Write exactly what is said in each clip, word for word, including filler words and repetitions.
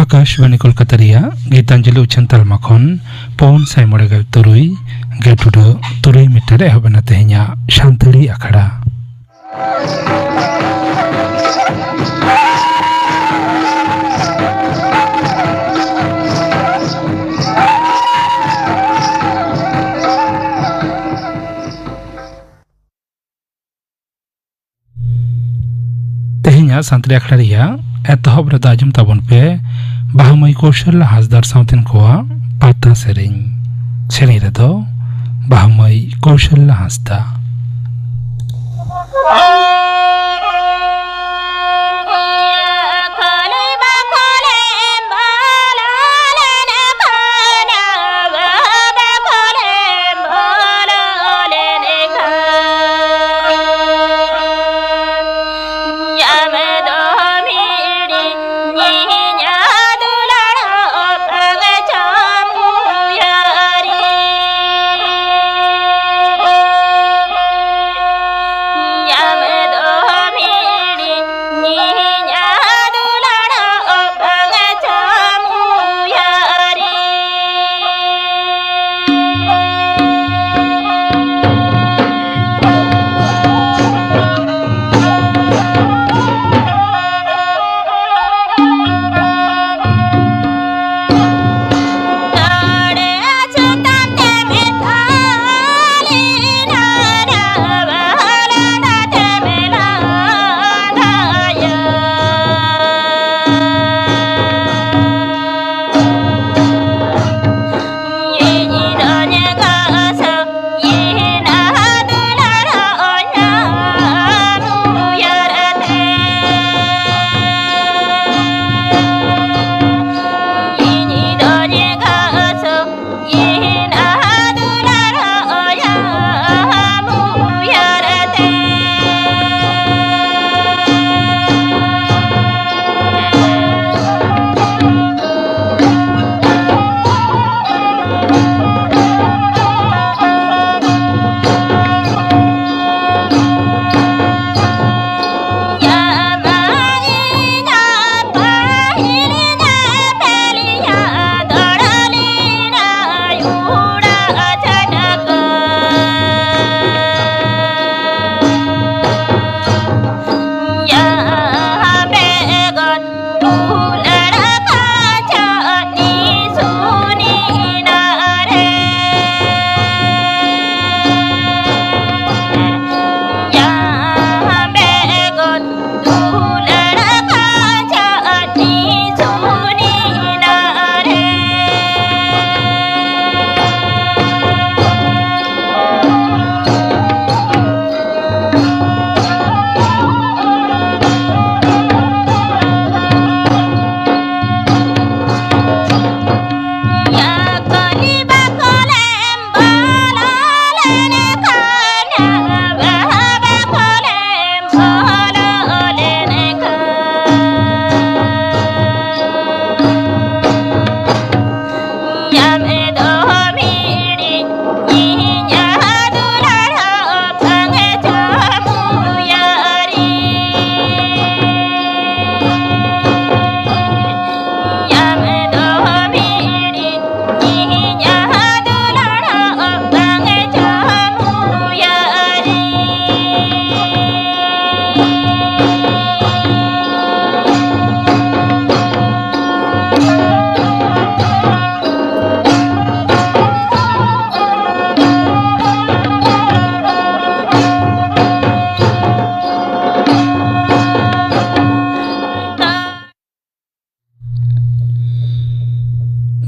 ᱟᱠᱟᱥᱵᱟᱱᱤ ᱠᱳᱞᱠᱟᱛᱟ ᱨᱮᱭᱟᱜ ᱜᱤᱛᱟᱧᱡᱚᱞᱤ ᱩᱪᱷᱟᱹᱱ ᱛᱟᱞᱢᱟ ᱠᱷᱚᱱ ᱯᱩᱱ ᱥᱟᱭ ᱢᱚᱬᱮ ᱜᱮᱞ ᱛᱩᱨᱩᱭ ᱜᱮᱞ ᱴᱩᱰᱟᱹᱜ ᱛᱩᱨᱩᱭ ᱢᱤᱴᱟᱨ ᱮᱦᱚᱵ ᱮᱱᱟ ᱛᱮᱦᱮᱧᱟᱜ ᱥᱟᱱᱛᱟᱲᱤ ᱟᱠᱷᱲᱟ᱾ ᱛᱮᱦᱮᱧᱟᱜ ᱥᱟᱱᱛᱟᱲᱤ ᱟᱠᱷᱲᱟ ᱨᱮᱭᱟᱜ ᱮᱛᱚᱦᱚᱵ ᱨᱮᱫᱚ ᱟᱸᱡᱚᱢ ᱛᱟᱵᱚᱱ ᱯᱮ ᱵᱟᱦᱟ ᱢᱟᱹᱭ ᱠᱳᱥᱚᱞ ᱦᱟᱸᱥᱫᱟᱜ ᱥᱟᱶᱛᱮᱱ ᱠᱚᱣᱟᱜ ᱯᱟᱛᱟ ᱥᱮᱨᱮᱧ᱾ ᱥᱮᱨᱮᱧ ᱨᱮᱫᱚ ᱵᱟᱦᱟ ᱢᱟᱹᱭ ᱠᱳᱥᱚᱞ ᱦᱟᱸᱥᱫᱟ᱾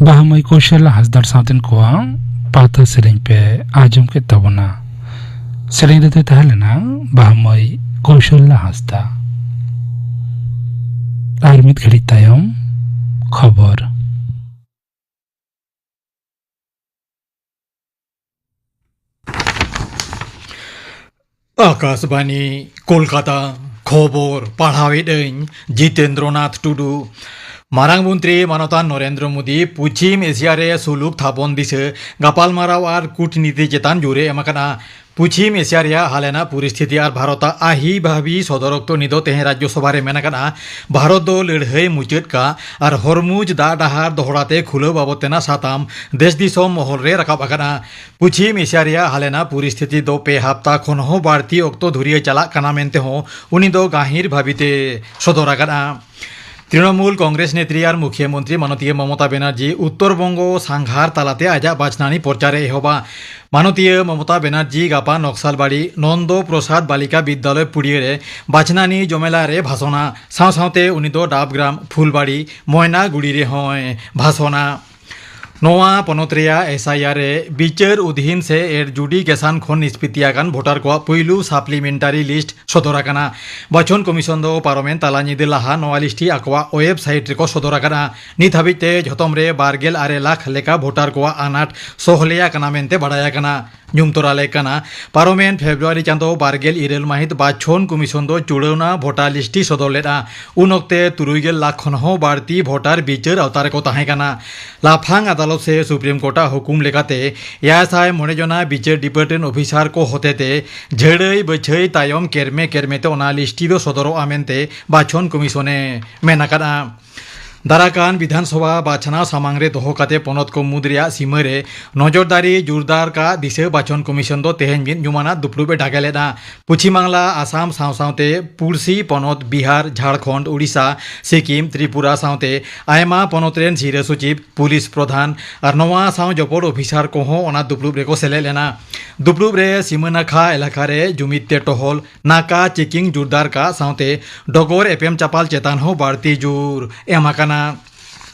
ᱵᱟᱦᱟ ᱢᱟᱹᱭ ᱠᱳᱥᱟᱞᱭᱟ ᱦᱟᱸᱥᱫᱟ ᱥᱟᱶᱛᱮᱱ ᱠᱚᱣᱟᱜ ᱯᱟᱛᱟ ᱥᱮᱨᱮᱧ ᱯᱮ ᱟᱸᱡᱚᱢ ᱠᱮᱫ ᱛᱟᱵᱚᱱᱟ᱾ ᱥᱮᱨᱮᱧ ᱨᱮᱫᱚᱭ ᱛᱟᱦᱮᱸ ᱞᱮᱱᱟ ᱵᱟᱦᱟ ᱢᱟᱹᱭ ᱠᱳᱥᱟᱞᱭᱟ ᱦᱟᱸᱥᱫᱟ᱾ ᱟᱨ ᱢᱤᱫ ᱜᱷᱟᱹᱲᱤᱡ ᱛᱟᱭᱚᱢ ᱠᱷᱚᱵᱚᱨ᱾ ᱟᱠᱟᱥᱵᱟᱱᱤ, ᱠᱳᱞᱠᱟᱛᱟ᱾ ᱠᱷᱚᱵᱚᱨ ᱯᱟᱲᱦᱟᱣᱮᱫ ᱟᱹᱧ ᱡᱤᱛᱮᱱᱫᱨᱚᱱᱟᱛᱷ ᱴᱩᱰᱩ᱾ ᱢᱟᱨᱟᱝ ᱢᱚᱱᱛᱨᱤ ᱢᱟᱱᱚᱛᱟᱱ ᱱᱚᱨᱮᱱᱫᱨᱚ ᱢᱳᱫᱤ ᱯᱚᱪᱷᱤᱢ ᱮᱥᱤᱭᱟ ᱨᱮ ᱥᱩᱞᱩᱠ ᱛᱷᱟᱯᱚᱱ ᱫᱤᱥᱟᱹ ᱜᱟᱯᱟᱞᱢᱟᱨᱟᱣ ᱟᱨ ᱠᱩᱴᱱᱤᱛᱤ ᱪᱮᱛᱟᱱ ᱡᱳᱨᱮ ᱮᱢ ᱟᱠᱟᱱᱟ᱾ ᱯᱚᱪᱷᱤᱢ ᱮᱥᱤᱭᱟ ᱨᱮᱭᱟᱜ ᱦᱟᱞᱮᱱᱟᱜ ᱯᱚᱨᱤᱥᱛᱷᱤᱛᱤ ᱟᱨ ᱵᱷᱟᱨᱚᱛᱟᱜ ᱟᱹᱦᱤ ᱵᱷᱟᱵᱤ ᱥᱚᱫᱚᱨ ᱚᱠᱛᱚ ᱩᱱᱤ ᱫᱚ ᱛᱮᱦᱮᱧ ᱨᱟᱡᱽᱡᱚ ᱥᱚᱵᱷᱟ ᱨᱮ ᱢᱮᱱ ᱟᱠᱟᱱᱟ, ᱵᱷᱟᱨᱚᱛ ᱫᱚ ᱞᱟᱹᱲᱦᱟᱹᱭ ᱢᱩᱪᱟᱹᱫ ᱠᱟᱜ ᱟᱨ ᱦᱚᱨᱢᱩᱡᱽ ᱫᱟᱜ ᱰᱟᱦᱟᱨ ᱫᱚᱦᱲᱟ ᱛᱮ ᱠᱷᱩᱞᱟᱹᱣ ᱵᱟᱵᱚᱛ ᱛᱮᱱᱟᱜ ᱥᱟᱛᱟᱢ ᱫᱮᱥ ᱫᱤᱥᱚᱢ ᱢᱚᱦᱚᱞ ᱨᱮ ᱨᱟᱠᱟᱵ ᱟᱠᱟᱱᱟ᱾ ᱯᱚᱪᱷᱤᱢ ᱮᱥᱤᱭᱟ ᱨᱮᱭᱟᱜ ᱦᱟᱞᱮᱱᱟᱜ ᱯᱚᱨᱤᱥᱛᱷᱤᱛᱤ ᱫᱚ ᱯᱮ ᱦᱟᱯᱛᱟ ᱠᱷᱚᱱ ᱦᱚᱸ ᱵᱟᱹᱲᱛᱤ ᱚᱠᱛᱚ ᱫᱷᱩᱨᱤᱭᱟᱹ ᱪᱟᱞᱟᱜ ᱠᱟᱱᱟ ᱢᱮᱱᱛᱮ ᱦᱚᱸ ᱩᱱᱤ ᱫᱚ ᱜᱟᱹᱦᱤᱨ ᱵᱷᱟᱹᱵᱤᱛᱮ ᱥᱚᱫᱚᱨ ᱟᱠᱟᱫᱼᱟ᱾ ᱛᱨᱤᱱᱚᱢᱩᱞ ᱠᱚᱝᱜᱨᱮᱥ ᱱᱮᱛᱨᱤ ᱟᱨ ᱢᱩᱠᱷᱭᱟᱹ ᱢᱚᱱᱛᱨᱤ ᱢᱟᱱᱚᱛᱤᱭᱟᱹ ᱢᱚᱢᱚᱛᱟ ᱵᱮᱱᱟᱨᱡᱤ ᱩᱛᱛᱚᱨ ᱵᱚᱝᱜᱚ ᱥᱟᱸᱜᱷᱟᱨ ᱛᱟᱞᱟᱛᱮ ᱟᱡᱟᱜ ᱵᱟᱪᱷᱱᱟᱱᱤ ᱯᱨᱚᱪᱟᱨᱮ ᱮᱦᱚᱵᱟ᱾ ᱢᱟᱱᱚᱛᱤᱭᱟᱹ ᱢᱚᱢᱚᱛᱟ ᱵᱮᱱᱟᱨᱡᱤ ᱜᱟᱯᱟ ᱱᱚᱠᱥᱟᱞᱵᱟᱲᱤ ᱱᱚᱱᱫᱚ ᱯᱨᱚᱥᱟᱫᱽ ᱵᱟᱞᱤᱠᱟ ᱵᱤᱫᱽᱫᱟᱞᱚᱭ ᱯᱩᱲᱤᱭᱟᱹ ᱨᱮ ᱵᱟᱪᱷᱱᱟᱱᱤ ᱡᱚᱢᱮᱞᱟ ᱨᱮ ᱵᱷᱟᱥᱚᱱᱟ᱾ ᱥᱟᱶ ᱥᱟᱶᱛᱮ ᱩᱱᱤ ᱫᱚ ᱰᱟᱵᱜᱨᱟᱢ, ᱯᱷᱩᱞᱵᱟᱲᱤ, ᱢᱚᱭᱱᱟᱜᱩᱲᱤ ᱨᱮᱦᱚᱸᱭ ᱵᱷᱟᱥᱚᱱᱟ᱾ ᱱᱚᱣᱟ ᱯᱚᱱᱚᱛ ᱨᱮᱭᱟᱜ ᱮᱥ ᱟᱭ ᱟᱨ ᱨᱮ ᱵᱤᱪᱟᱹᱨ ᱚᱫᱷᱤᱱ ᱥᱮ adjudication ᱠᱷᱚᱱ ᱱᱤᱥᱯᱤᱛᱤ ᱟᱠᱟᱱ ᱵᱷᱳᱴᱟᱨ ᱠᱚᱣᱟᱜ ᱯᱩᱭᱞᱩ supplementary list ᱥᱚᱫᱚᱨ ᱟᱠᱟᱱᱟ᱾ ᱵᱟᱪᱷᱚᱱ ᱠᱚᱢᱤᱥᱚᱱ ᱫᱚ ᱯᱟᱨᱚᱢᱮᱱ ᱛᱟᱞᱟ ᱧᱤᱫᱟᱹ ᱞᱟᱦᱟ ᱱᱚᱣᱟ ᱞᱤᱥᱴ ᱟᱠᱚᱣᱟᱜ ᱳᱭᱮᱵᱽᱥᱟᱭᱤᱴ ᱨᱮᱠᱚ ᱥᱚᱫᱚᱨ ᱟᱠᱟᱫᱼᱟ᱾ ᱱᱤᱛ ᱦᱟᱹᱵᱤᱡ ᱛᱮ ᱡᱷᱚᱛᱚᱢ ᱨᱮ ᱵᱟᱨ ᱜᱮᱞ ᱟᱨᱮ ᱞᱟᱠᱷ ᱞᱮᱠᱟ ᱵᱷᱳᱴᱟᱨ ᱠᱚᱣᱟᱜ ᱟᱱᱟᱴ ᱥᱚᱦᱞᱮ ᱟᱠᱟᱱᱟ ᱢᱮᱱᱛᱮ ᱵᱟᱰᱟᱭ ᱟᱠᱟᱱᱟ᱾ ᱧᱩᱢ ᱛᱚᱨᱟ ᱞᱮᱠ ᱠᱟᱱᱟ᱾ ᱯᱟᱨᱚᱢᱮᱱ ᱯᱷᱮᱵᱽᱨᱩᱣᱟᱨᱤ ᱪᱟᱸᱫᱚ ᱵᱟᱨ ᱜᱮᱞ ᱤᱨᱟᱹᱞ ᱢᱟᱹᱦᱤᱛ ᱵᱟᱪᱷᱚᱱ ᱠᱚᱢᱤᱥᱚᱱ ᱫᱚ ᱪᱩᱲᱟᱹᱣᱱᱟ ᱵᱷᱳᱴᱟᱨ ᱞᱤᱥᱴ ᱮ ᱥᱚᱫᱚᱨ ᱞᱮᱫᱼᱟ᱾ ᱩᱱ ᱚᱠᱛᱮ ᱛᱩᱨᱩᱭ ᱜᱮᱞ ᱞᱟᱠᱷ ᱠᱷᱚᱱ ᱦᱚᱸ ᱵᱟᱹᱲᱛᱤ ᱵᱷᱳᱴᱟᱨ ᱵᱤᱪᱟᱹᱨ ᱟᱣᱛᱟ ᱨᱮᱠᱚ ᱛᱟᱦᱮᱸ ᱠᱟᱱᱟ᱾ ᱞᱟᱯᱷᱟᱝ ᱟᱫᱟᱞᱚᱛ ᱥᱮ ᱥᱩᱯᱨᱤᱢ ᱠᱳᱨᱴᱟᱜ ᱦᱩᱠᱩᱢ ᱞᱮᱠᱟᱛᱮ ᱮᱭᱟᱭ ᱥᱟᱭ ᱢᱚᱬᱮ ᱡᱚᱱᱟ ᱵᱤᱪᱟᱹᱨ ᱰᱤᱯᱟᱨᱴᱢᱮᱱᱴ ᱚᱯᱷᱤᱥᱟᱨ ᱠᱚ ᱦᱚᱛᱮᱛᱮ ᱡᱷᱟᱹᱲᱟᱹᱭ ᱵᱟᱹᱪᱷᱟᱹᱭ ᱛᱟᱭᱚᱢ ᱠᱮᱨᱢᱮ ᱠᱮᱨᱢᱮ ᱛᱮ ᱚᱱᱟ ᱞᱤᱥᱴ ᱫᱚ ᱥᱚᱫᱚᱨᱚᱜᱼᱟ ᱢᱮᱱᱛᱮ ᱵᱟᱪᱷᱚᱱ ᱠᱚᱢᱤᱥᱚᱱ ᱮ ᱢᱮᱱ ᱟᱠᱟᱫᱼᱟ᱾ ᱫᱟᱨᱟᱠᱟᱱ ᱵᱤᱫᱷᱟᱱ ᱥᱚᱵᱷᱟ ᱵᱟᱪᱷᱱᱟᱣ ᱥᱟᱢᱟᱝ ᱨᱮ ᱫᱚᱦᱚ ᱠᱟᱛᱮ ᱯᱚᱱᱚᱛ ᱠᱚ ᱢᱩᱫᱽ ᱨᱮᱭᱟᱜ ᱥᱤᱢᱟᱹ ᱨᱮ ᱱᱚᱡᱚᱨᱫᱟᱨᱤ ᱡᱳᱨᱫᱟᱨ ᱠᱟᱜ ᱫᱤᱥᱟᱹ ᱵᱟᱪᱷᱚᱱ ᱠᱚᱢᱤᱥᱚᱱ ᱫᱚ ᱛᱮᱦᱮᱧ ᱢᱤᱫ ᱧᱩᱢᱟᱱᱟᱜ ᱫᱩᱯᱲᱩᱵ ᱮ ᱰᱟᱜᱮ ᱞᱮᱫᱼᱟ᱾ ᱯᱚᱪᱷᱤᱢ ᱵᱟᱝᱞᱟ, ᱟᱥᱟᱢ ᱥᱟᱶ ᱥᱟᱶᱛᱮ ᱯᱩᱲᱥᱤ ᱯᱚᱱᱚᱛ ᱵᱤᱦᱟᱨ, ᱡᱷᱟᱲᱠᱷᱚᱸᱰ, ᱩᱲᱤᱥᱥᱟ, ᱥᱤᱠᱤᱢ, ᱛᱨᱤᱯᱩᱨᱟ ᱥᱟᱶᱛᱮ ᱟᱭᱢᱟ ᱯᱚᱱᱚᱛ ᱨᱮᱱ ᱥᱤᱨᱟᱹ ᱥᱚᱪᱤᱵᱽ, ᱯᱩᱞᱤᱥ ᱯᱨᱚᱫᱷᱟᱱ ᱟᱨ ᱱᱚᱣᱟ ᱥᱟᱶ ᱡᱚᱯᱚᱲ ᱚᱯᱷᱤᱥᱟᱨ ᱠᱚᱦᱚᱸ ᱚᱱᱟ ᱫᱩᱯᱲᱩᱵ ᱨᱮᱠᱚ ᱥᱮᱞᱮᱫ ᱞᱮᱱᱟ᱾ ᱫᱩᱯᱲᱩᱵ ᱨᱮ ᱥᱤᱢᱟᱹ ᱱᱟᱠᱷᱟ ᱮᱞᱟᱠᱟ ᱨᱮ ᱡᱩᱢᱤᱫ ᱛᱮ ᱴᱚᱦᱚᱞ, ᱱᱟᱠᱟ ᱪᱮᱠᱤᱝ ᱡᱳᱨᱫᱟᱨ ᱠᱟᱜ ᱥᱟᱶᱛᱮ ᱰᱚᱜᱚᱨ ᱮᱯᱮᱢ ᱪᱟᱯᱟᱞ ᱪᱮᱛᱟᱱ ᱦᱚᱸ ᱵᱟᱹᱲᱛᱤ ᱡᱳᱨ ᱮᱢ ᱟᱠᱟᱱᱟ᱾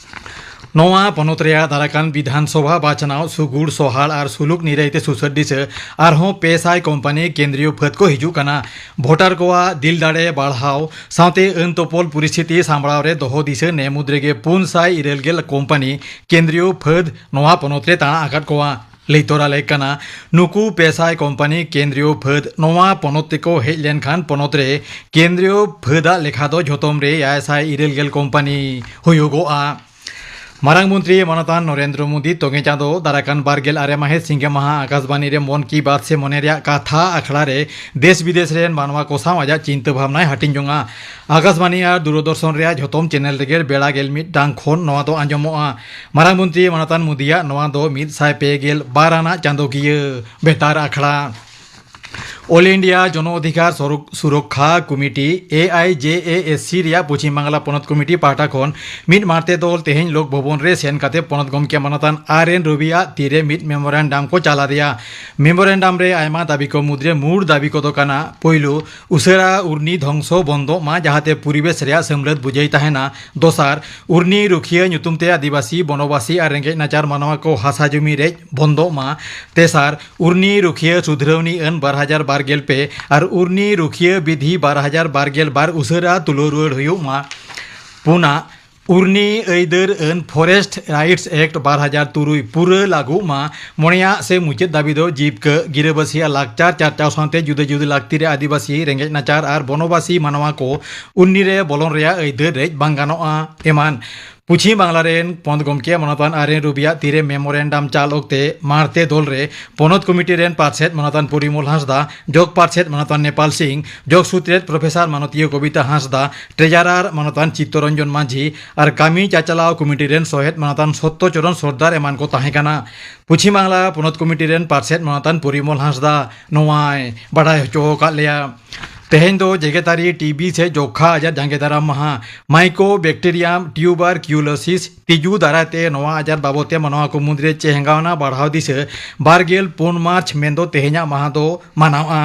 ᱱᱚᱣᱟ ᱯᱚᱱᱚᱛ ᱨᱮᱭᱟᱜ ᱫᱟᱨᱟᱠᱟᱱ ᱵᱤᱫᱷᱟᱱ ᱥᱚᱵᱷᱟ ᱵᱟᱪᱷᱱᱟᱣ ᱥᱩᱜᱩᱲ, ᱥᱚᱦᱟᱲ ᱟᱨ ᱥᱩᱞᱩᱠ ᱱᱤᱨᱟᱹᱭ ᱛᱮ ᱥᱩᱥᱟᱹᱨ ᱫᱤᱥᱟᱹ ᱟᱨᱦᱚᱸ ᱯᱮ ᱥᱟᱭ ᱠᱳᱢᱯᱟᱱᱤ ᱠᱮᱱᱫᱨᱤᱭᱚ ᱯᱷᱟᱹᱫ ᱠᱚ ᱦᱤᱡᱩᱜ ᱠᱟᱱᱟ᱾ ᱵᱷᱳᱴᱟᱨ ᱠᱚᱣᱟᱜ ᱫᱤᱞ ᱫᱟᱲᱮ ᱵᱟᱲᱦᱟᱣ ᱥᱟᱶᱛᱮ ᱟᱹᱱ ᱛᱚᱯᱚᱞ ᱯᱚᱨᱤᱥᱛᱷᱤᱛᱤ ᱥᱟᱢᱵᱲᱟᱣ ᱨᱮ ᱫᱚᱦᱚ ᱫᱤᱥᱟᱹ ᱱᱮ ᱢᱩᱫᱽ ᱨᱮᱜᱮ ᱯᱩᱱ ᱥᱟᱭ ᱤᱨᱟᱹᱞ ᱜᱮᱞ ᱠᱳᱢᱯᱟᱱᱤ ᱠᱮᱱᱫᱨᱤᱭᱚ ᱯᱷᱟᱹᱫ ᱱᱚᱣᱟ ᱯᱚᱱᱚᱛ ᱨᱮ ᱛᱟᱬᱟ ᱟᱠᱟᱫ ᱠᱚᱣᱟ᱾ ᱞᱟᱹᱭ ᱛᱚᱨᱟ ᱞᱮᱠ ᱠᱟᱱᱟ, ᱱᱩᱠᱩ ᱯᱮ ᱥᱟᱭ ᱠᱳᱢᱯᱟᱱᱤ ᱠᱮᱱᱫᱨᱤᱭᱚ ᱯᱷᱟᱹᱫ ᱱᱚᱣᱟ ᱯᱚᱱᱚᱛ ᱛᱮᱠᱚ ᱦᱮᱡ ᱞᱮᱱᱠᱷᱟᱱ ᱯᱚᱱᱚᱛ ᱨᱮ ᱠᱮᱱᱫᱨᱤᱭᱚ ᱯᱷᱟᱹᱫᱟᱜ ᱞᱮᱠᱷᱟ ᱫᱚ ᱡᱷᱚᱛᱚᱢ ᱨᱮ ᱮᱭᱟᱭ ᱥᱟᱭ ᱤᱨᱟᱹᱞ ᱜᱮᱞ ᱠᱳᱢᱯᱟᱱᱤ ᱦᱩᱭᱩᱜᱚᱜᱼᱟ᱾ ᱢᱟᱨᱟᱝ ᱢᱚᱱᱛᱨᱤ ᱢᱟᱱᱚᱛᱟᱱ ᱱᱚᱨᱮᱱᱫᱨᱚ ᱢᱳᱫᱤ ᱛᱚᱜᱮ ᱪᱟᱸᱫᱚ ᱫᱟᱨᱟᱠᱟᱱ ᱵᱟᱨᱜᱮᱞ ᱟᱨᱮ ᱢᱟᱹᱦᱤᱛ ᱥᱤᱸᱜᱮ ᱢᱟᱦᱟ ᱟᱠᱟᱥᱵᱟᱱᱤ ᱨᱮ ᱢᱚᱱ ᱠᱤ ᱵᱟᱛ ᱥᱮ ᱢᱚᱱᱮ ᱨᱮᱭᱟᱜ ᱠᱟᱛᱷᱟ ᱟᱠᱷᱲᱟ ᱨᱮ ᱫᱮᱥ ᱵᱤᱫᱮᱥ ᱨᱮᱱ ᱢᱟᱱᱣᱟ ᱠᱚ ᱥᱟᱶ ᱟᱡᱟᱜ ᱪᱤᱱᱛᱟᱹ ᱵᱷᱟᱵᱽᱱᱟᱭ ᱦᱟᱹᱴᱤᱧ ᱡᱚᱝᱟ᱾ ᱟᱠᱟᱥᱵᱟᱱᱤ ᱟᱨ ᱫᱩᱨᱚᱫᱚᱨᱥᱚᱱ ᱨᱮᱭᱟᱜ ᱡᱷᱚᱛᱚᱢ ᱪᱮᱱᱮᱞ ᱨᱮᱜᱮ ᱵᱮᱲᱟ ᱜᱮᱞ ᱢᱤᱫ ᱴᱟᱝ ᱠᱷᱚᱱ ᱱᱚᱣᱟ ᱫᱚ ᱟᱸᱡᱚᱢᱚᱜᱼᱟ᱾ ᱢᱟᱨᱟᱝ ᱢᱚᱱᱛᱨᱤ ᱢᱟᱱᱚᱛᱟᱱ ᱢᱳᱫᱤᱭᱟᱜ ᱱᱚᱣᱟ ᱫᱚ ᱢᱤᱫ ᱥᱟᱭ ᱯᱮ ᱜᱮᱞ ᱵᱟᱨ ᱟᱱᱟᱜ ᱪᱟᱸᱫᱚᱠᱤᱭᱟᱹ ᱵᱮᱛᱟᱨ ᱟᱠᱷᱲᱟ᱾ ᱚᱞ ᱤᱱᱰᱤᱭᱟ ᱡᱚᱱᱚ ᱚᱫᱷᱤᱠᱟᱨ ᱥᱚᱨᱚᱠ-, ᱥᱩᱨᱚᱠᱠᱷᱟ ᱠᱚᱢᱤᱴᱤ, ᱮ ᱟᱭ ᱡᱮ ᱮ ᱮᱥ ᱥᱤ ᱨᱮᱭᱟᱜ ᱯᱚᱪᱷᱤᱢ ᱵᱟᱝᱞᱟ ᱯᱚᱱᱚᱛ ᱠᱚᱢᱤᱴᱤ ᱯᱟᱦᱴᱟ ᱠᱷᱚᱱ ᱢᱤᱫ ᱢᱟᱬᱛᱮ ᱫᱚᱞ ᱛᱮᱦᱮᱧ ᱞᱳᱠ ᱵᱷᱚᱵᱚᱱ ᱨᱮ ᱥᱮᱱ ᱠᱟᱛᱮ ᱯᱚᱱᱚᱛ ᱜᱚᱢᱠᱮ ᱢᱟᱱᱚᱛᱟᱱ ᱟᱨ ᱮᱱ ᱨᱚᱵᱤᱭᱟᱜ ᱛᱤᱨᱮ ᱢᱤᱫ ᱢᱮᱢᱳᱨᱮᱱᱰᱟᱢ ᱠᱚ ᱪᱟᱞ ᱟᱫᱮᱭᱟ᱾ ᱢᱮᱢᱳᱨᱮᱱᱰᱟᱢ ᱨᱮ ᱟᱭᱢᱟ ᱫᱟᱹᱵᱤ ᱠᱚ ᱢᱩᱫᱽᱨᱮ ᱢᱩᱬ ᱫᱟᱹᱵᱤ ᱠᱚᱫᱚ ᱠᱟᱱᱟ, ᱯᱳᱭᱞᱳ, ᱩᱥᱟᱹᱨᱟ ᱩᱨᱱᱤ ᱫᱷᱚᱝᱥᱚ ᱵᱚᱱᱫᱚᱜ ᱢᱟ, ᱡᱟᱦᱟᱸᱛᱮ ᱯᱚᱨᱤᱵᱮᱥ ᱨᱮᱭᱟᱜ ᱥᱟᱹᱢᱞᱟᱹᱫ ᱵᱩᱡᱟᱹᱭ ᱛᱟᱦᱮᱱᱟ᱾ ᱫᱚᱥᱟᱨ, ᱩᱨᱱᱤ ᱨᱩᱠᱷᱤᱭᱟᱹ ᱧᱩᱛᱩᱢ ᱛᱮ ᱟᱹᱫᱤᱵᱟᱹᱥᱤ, ᱵᱚᱱᱚᱵᱟᱥᱤ ᱟᱨ ᱨᱮᱸᱜᱮᱡ ᱱᱟᱪᱟᱨ ᱢᱟᱱᱣᱟ ᱠᱚ ᱦᱟᱥᱟ ᱡᱩᱢᱤ ᱨᱮᱡ ᱵᱚᱱᱫᱚᱜ ᱢᱟ᱾ ᱛᱮᱥᱟᱨ, ᱩᱨᱱᱤ ᱨᱩᱠᱷᱤᱭᱟᱹ ᱥᱩᱫᱷᱨᱟᱹᱣᱱᱤ ᱟᱹᱱ ᱵᱟᱨ ᱦᱟᱡᱟᱨ ᱵᱟᱨ ᱜᱮᱞ ᱯᱮ ᱟᱨ ᱩᱨᱱᱤ ᱨᱩᱠᱷᱤᱭᱟᱹ ᱵᱤᱫᱷᱤ ᱵᱟᱨ ᱦᱟᱡᱟᱨ ᱵᱟᱨ ᱜᱮᱞ ᱵᱟᱨ ᱩᱥᱟᱹᱨᱟ ᱛᱩᱞᱟᱹᱣ ᱨᱩᱣᱟᱹᱲ ᱦᱩᱭᱩᱜ ᱢᱟ᱾ ᱯᱩᱱᱟᱜ, ᱩᱨᱱᱤ ᱟᱹᱭᱫᱟᱹᱨ ᱟᱹᱱ Forest Rights Act ᱵᱟᱨ ᱦᱟᱡᱟᱨ ᱛᱩᱨᱩᱭ ᱯᱩᱨᱟᱹ ᱞᱟᱹᱜᱩᱜ ᱢᱟ᱾ ᱢᱚᱬᱮᱭᱟᱜ ᱥᱮ ᱢᱩᱪᱟᱹᱫ ᱫᱟᱹᱵᱤ ᱫᱚ ᱡᱤᱵᱽᱠᱟᱹ, ᱜᱤᱨᱟᱹᱵᱟᱹᱥᱤ ᱟᱨ ᱞᱟᱠᱪᱟᱨ ᱪᱟᱨᱪᱟᱣ ᱥᱟᱶᱛᱮ ᱡᱩᱫᱟᱹ ᱡᱩᱫᱟᱹ ᱞᱟᱹᱠᱛᱤ ᱨᱮ ᱟᱹᱫᱤᱵᱟᱹᱥᱤ, ᱨᱮᱸᱜᱮᱡ ᱱᱟᱪᱟᱨ ᱟᱨ ᱵᱚᱱᱚᱵᱟᱥᱤ ᱢᱟᱱᱣᱟ ᱠᱚ ᱩᱨᱱᱤ ᱨᱮ ᱵᱚᱞᱚᱱ ᱨᱮᱭᱟᱜ ᱟᱹᱭᱫᱟᱹᱨ ᱨᱮᱡ ᱵᱟᱝ ᱜᱟᱱᱚᱜᱼᱟ ᱮᱢᱟᱱ᱾ ᱯᱚᱪᱷᱤᱢ ᱵᱟᱝᱞᱟ ᱨᱮᱱ ᱯᱚᱱᱚᱛ ᱜᱚᱢᱠᱮ ᱢᱟᱱᱚᱛᱟᱱ ᱟᱨ ᱮᱱ ᱨᱚᱵᱤᱭᱟᱜ ᱛᱤᱨᱮ ᱢᱮᱢᱳᱨᱮᱱᱰᱟᱢ ᱪᱟᱞ ᱚᱠᱛᱮ ᱢᱟᱬᱛᱮ ᱫᱚᱞ ᱨᱮ ᱯᱚᱱᱚᱛ ᱠᱚᱢᱤᱴᱤ ᱨᱮᱱ ᱯᱟᱨᱥᱮᱛ ᱢᱟᱱᱚᱛᱟᱱ ᱯᱚᱨᱤᱢᱚᱞ ᱦᱟᱸᱥᱫᱟ, ᱡᱚᱜᱽ ᱯᱟᱨᱥᱮᱛ ᱢᱟᱱᱚᱛᱟᱱ ᱱᱮᱯᱟᱞ ᱥᱤᱝ, ᱡᱚᱜᱽ ᱥᱩᱛᱨᱮᱛ ᱯᱨᱚᱯᱷᱮᱥᱚᱨ ᱢᱟᱱᱚᱛᱤᱭᱟᱹ ᱠᱚᱵᱤᱛᱟ ᱦᱟᱸᱥᱫᱟ, ᱴᱨᱮᱡᱟᱨᱟᱨ ᱢᱟᱱᱚᱛᱟᱱ ᱪᱤᱛᱛᱚᱨᱚᱧᱡᱚᱱ ᱢᱟᱹᱡᱷᱤ ᱟᱨ ᱠᱟᱹᱢᱤ ᱪᱟᱪᱟᱞᱟᱣ ᱠᱚᱢᱤᱴᱤ ᱨᱮᱱ ᱥᱚᱦᱮᱫ ᱢᱟᱱᱚᱛᱟᱱ ᱥᱚᱛᱛᱚ ᱪᱚᱨᱚᱱ ᱥᱚᱨᱫᱟᱨ ᱮᱢᱟᱱ ᱠᱚ ᱛᱟᱦᱮᱸ ᱠᱟᱱᱟ᱾ ᱯᱚᱪᱷᱤᱢ ᱵᱟᱝᱞᱟ ᱯᱚᱱᱚᱛ ᱠᱚᱢᱤᱴᱤ ᱨᱮᱱ ᱯᱟᱨᱥᱮᱛ ᱢᱟᱱᱚᱛᱟᱱ ᱯᱚᱨᱤᱢᱚᱞ ᱦᱟᱸᱥᱫᱟ ᱱᱚᱣᱟᱭ ᱵᱟᱰᱟᱭ ᱦᱚᱪᱚ ᱟᱠᱟᱫ ᱞᱮᱭᱟ᱾ ᱛᱮᱦᱮᱧ ᱫᱚ ᱡᱮᱜᱮᱛᱟᱹᱨᱤ ᱴᱤ ᱵᱤ ᱥᱮ ᱡᱚᱠᱠᱷᱟ ᱟᱡᱟᱨ ᱡᱟᱸᱜᱮ ᱫᱟᱨᱟᱢ ᱢᱟᱦᱟ᱾ Mycobacterium tuberculosis ᱛᱤᱡᱩ ᱫᱟᱨᱟᱭ ᱛᱮ ᱱᱚᱣᱟ ᱟᱡᱟᱨ ᱵᱟᱵᱚᱫ ᱛᱮ ᱢᱟᱱᱣᱟ ᱠᱚ ᱢᱩᱫᱽᱨᱮ ᱪᱮᱦᱟᱣᱱᱟ ᱵᱟᱲᱦᱟᱣ ᱫᱤᱥᱟᱹ ᱵᱟᱨ ᱜᱮᱞ ᱯᱩᱱ ᱢᱟᱨᱪ ᱢᱮᱱᱫᱚ ᱛᱮᱦᱮᱧᱟᱜ ᱢᱟᱦᱟ ᱫᱚ ᱢᱟᱱᱟᱣᱜᱼᱟ᱾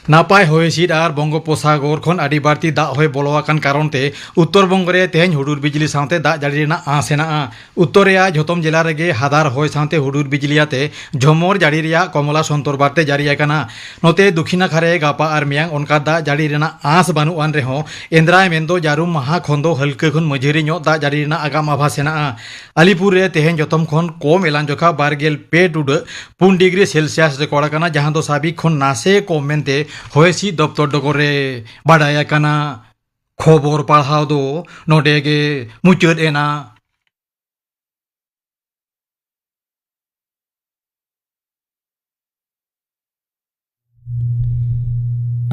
ᱱᱟᱯᱟᱭ ᱦᱚᱭ ᱦᱤᱸᱥᱤᱫ ᱟᱨ ᱵᱚᱝᱜᱳᱯᱚᱥᱟᱜᱚᱨ ᱠᱷᱚᱱ ᱟᱹᱰᱤ ᱵᱟᱹᱲᱛᱤ ᱫᱟᱜ ᱦᱚᱭ ᱵᱚᱞᱚ ᱟᱠᱟᱱ ᱠᱟᱨᱚᱱ ᱛᱮ ᱩᱛᱛᱚᱨ ᱵᱚᱝᱜᱚ ᱨᱮ ᱛᱮᱦᱮᱧ ᱦᱩᱰᱩᱨ ᱵᱤᱡᱽᱞᱤ ᱥᱟᱶᱛᱮ ᱫᱟᱜ ᱡᱟᱹᱲᱤ ᱨᱮᱱᱟᱜ ᱟᱸᱥ ᱦᱮᱱᱟᱜᱼᱟ᱾ ᱩᱛᱛᱚᱨ ᱨᱮᱭᱟᱜ ᱡᱷᱚᱛᱚᱢ ᱡᱮᱞᱟ ᱨᱮᱜᱮ ᱦᱟᱫᱟᱨ ᱦᱚᱭ ᱥᱟᱶᱛᱮ ᱦᱩᱰᱩᱨ ᱵᱤᱡᱽᱞᱤ ᱟᱛᱮ ᱡᱷᱚᱢᱚᱨ ᱡᱟᱹᱲᱤ ᱨᱮᱭᱟᱜ ᱠᱚᱢᱚᱞᱟ ᱥᱚᱱᱛᱚᱨ ᱵᱟᱨᱛᱮ ᱡᱟᱹᱨᱤ ᱟᱠᱟᱱᱟ᱾ ᱱᱚᱛᱮ ᱫᱚᱠᱷᱤᱱ ᱱᱟᱠᱷᱟ ᱨᱮ ᱜᱟᱯᱟ ᱟᱨ ᱢᱮᱭᱟᱝ ᱚᱱᱠᱟ ᱫᱟᱜ ᱡᱟᱹᱲᱤ ᱨᱮᱱᱟᱜ ᱟᱸᱥ ᱵᱟᱹᱱᱩᱜ ᱟᱱ ᱨᱮᱦᱚᱸ, ᱮᱱᱫᱨᱟᱭ ᱢᱮᱱᱫᱚ ᱡᱟᱹᱨᱩᱢ ᱢᱟᱦᱟ ᱠᱷᱚᱱ ᱫᱚ ᱦᱟᱹᱞᱠᱟᱹ ᱠᱷᱚᱱ ᱢᱟᱹᱡᱷᱟᱹᱨᱤ ᱧᱚᱜ ᱫᱟᱜ ᱡᱟᱹᱲᱤ ᱨᱮᱱᱟᱜ ᱟᱜᱟᱢ ᱟᱵᱷᱟᱥ ᱦᱮᱱᱟᱜᱼᱟ᱾ ᱟᱞᱤᱯᱩᱨ ᱨᱮ ᱛᱮᱦᱮᱧ ᱡᱚᱛᱚᱢ ᱠᱷᱚᱱ ᱠᱚᱢ ᱮᱞᱟᱝ ᱡᱚᱠᱷᱟ ᱵᱟᱨ ᱜᱮᱞ ᱯᱮ ᱴᱩᱰᱟᱹᱜ ᱯᱩᱱ ᱰᱤᱜᱽᱨᱤ ᱥᱮᱞᱥᱤᱭᱟᱥ ᱨᱮᱠᱚᱨᱰ ᱟᱠᱟᱱᱟ, ᱡᱟᱦᱟᱸ ᱫᱚ ᱥᱟᱵᱤᱠ ᱠᱷᱚᱱ ᱱᱟᱥᱮ ᱠᱚᱢ ᱢᱮᱱᱛᱮ ᱦᱚᱭ ᱦᱤᱸᱥᱤᱫ ᱫᱚᱯᱛᱚᱨ ᱰᱚᱜᱚᱨ ᱨᱮ ᱵᱟᱰᱟᱭ ᱟᱠᱟᱱᱟ᱾ ᱠᱷᱚᱵᱚᱨ ᱯᱟᱲᱦᱟᱣ ᱫᱚ ᱱᱚᱰᱮ ᱜᱮ ᱢᱩᱪᱟᱹᱫ ᱮᱱᱟ᱾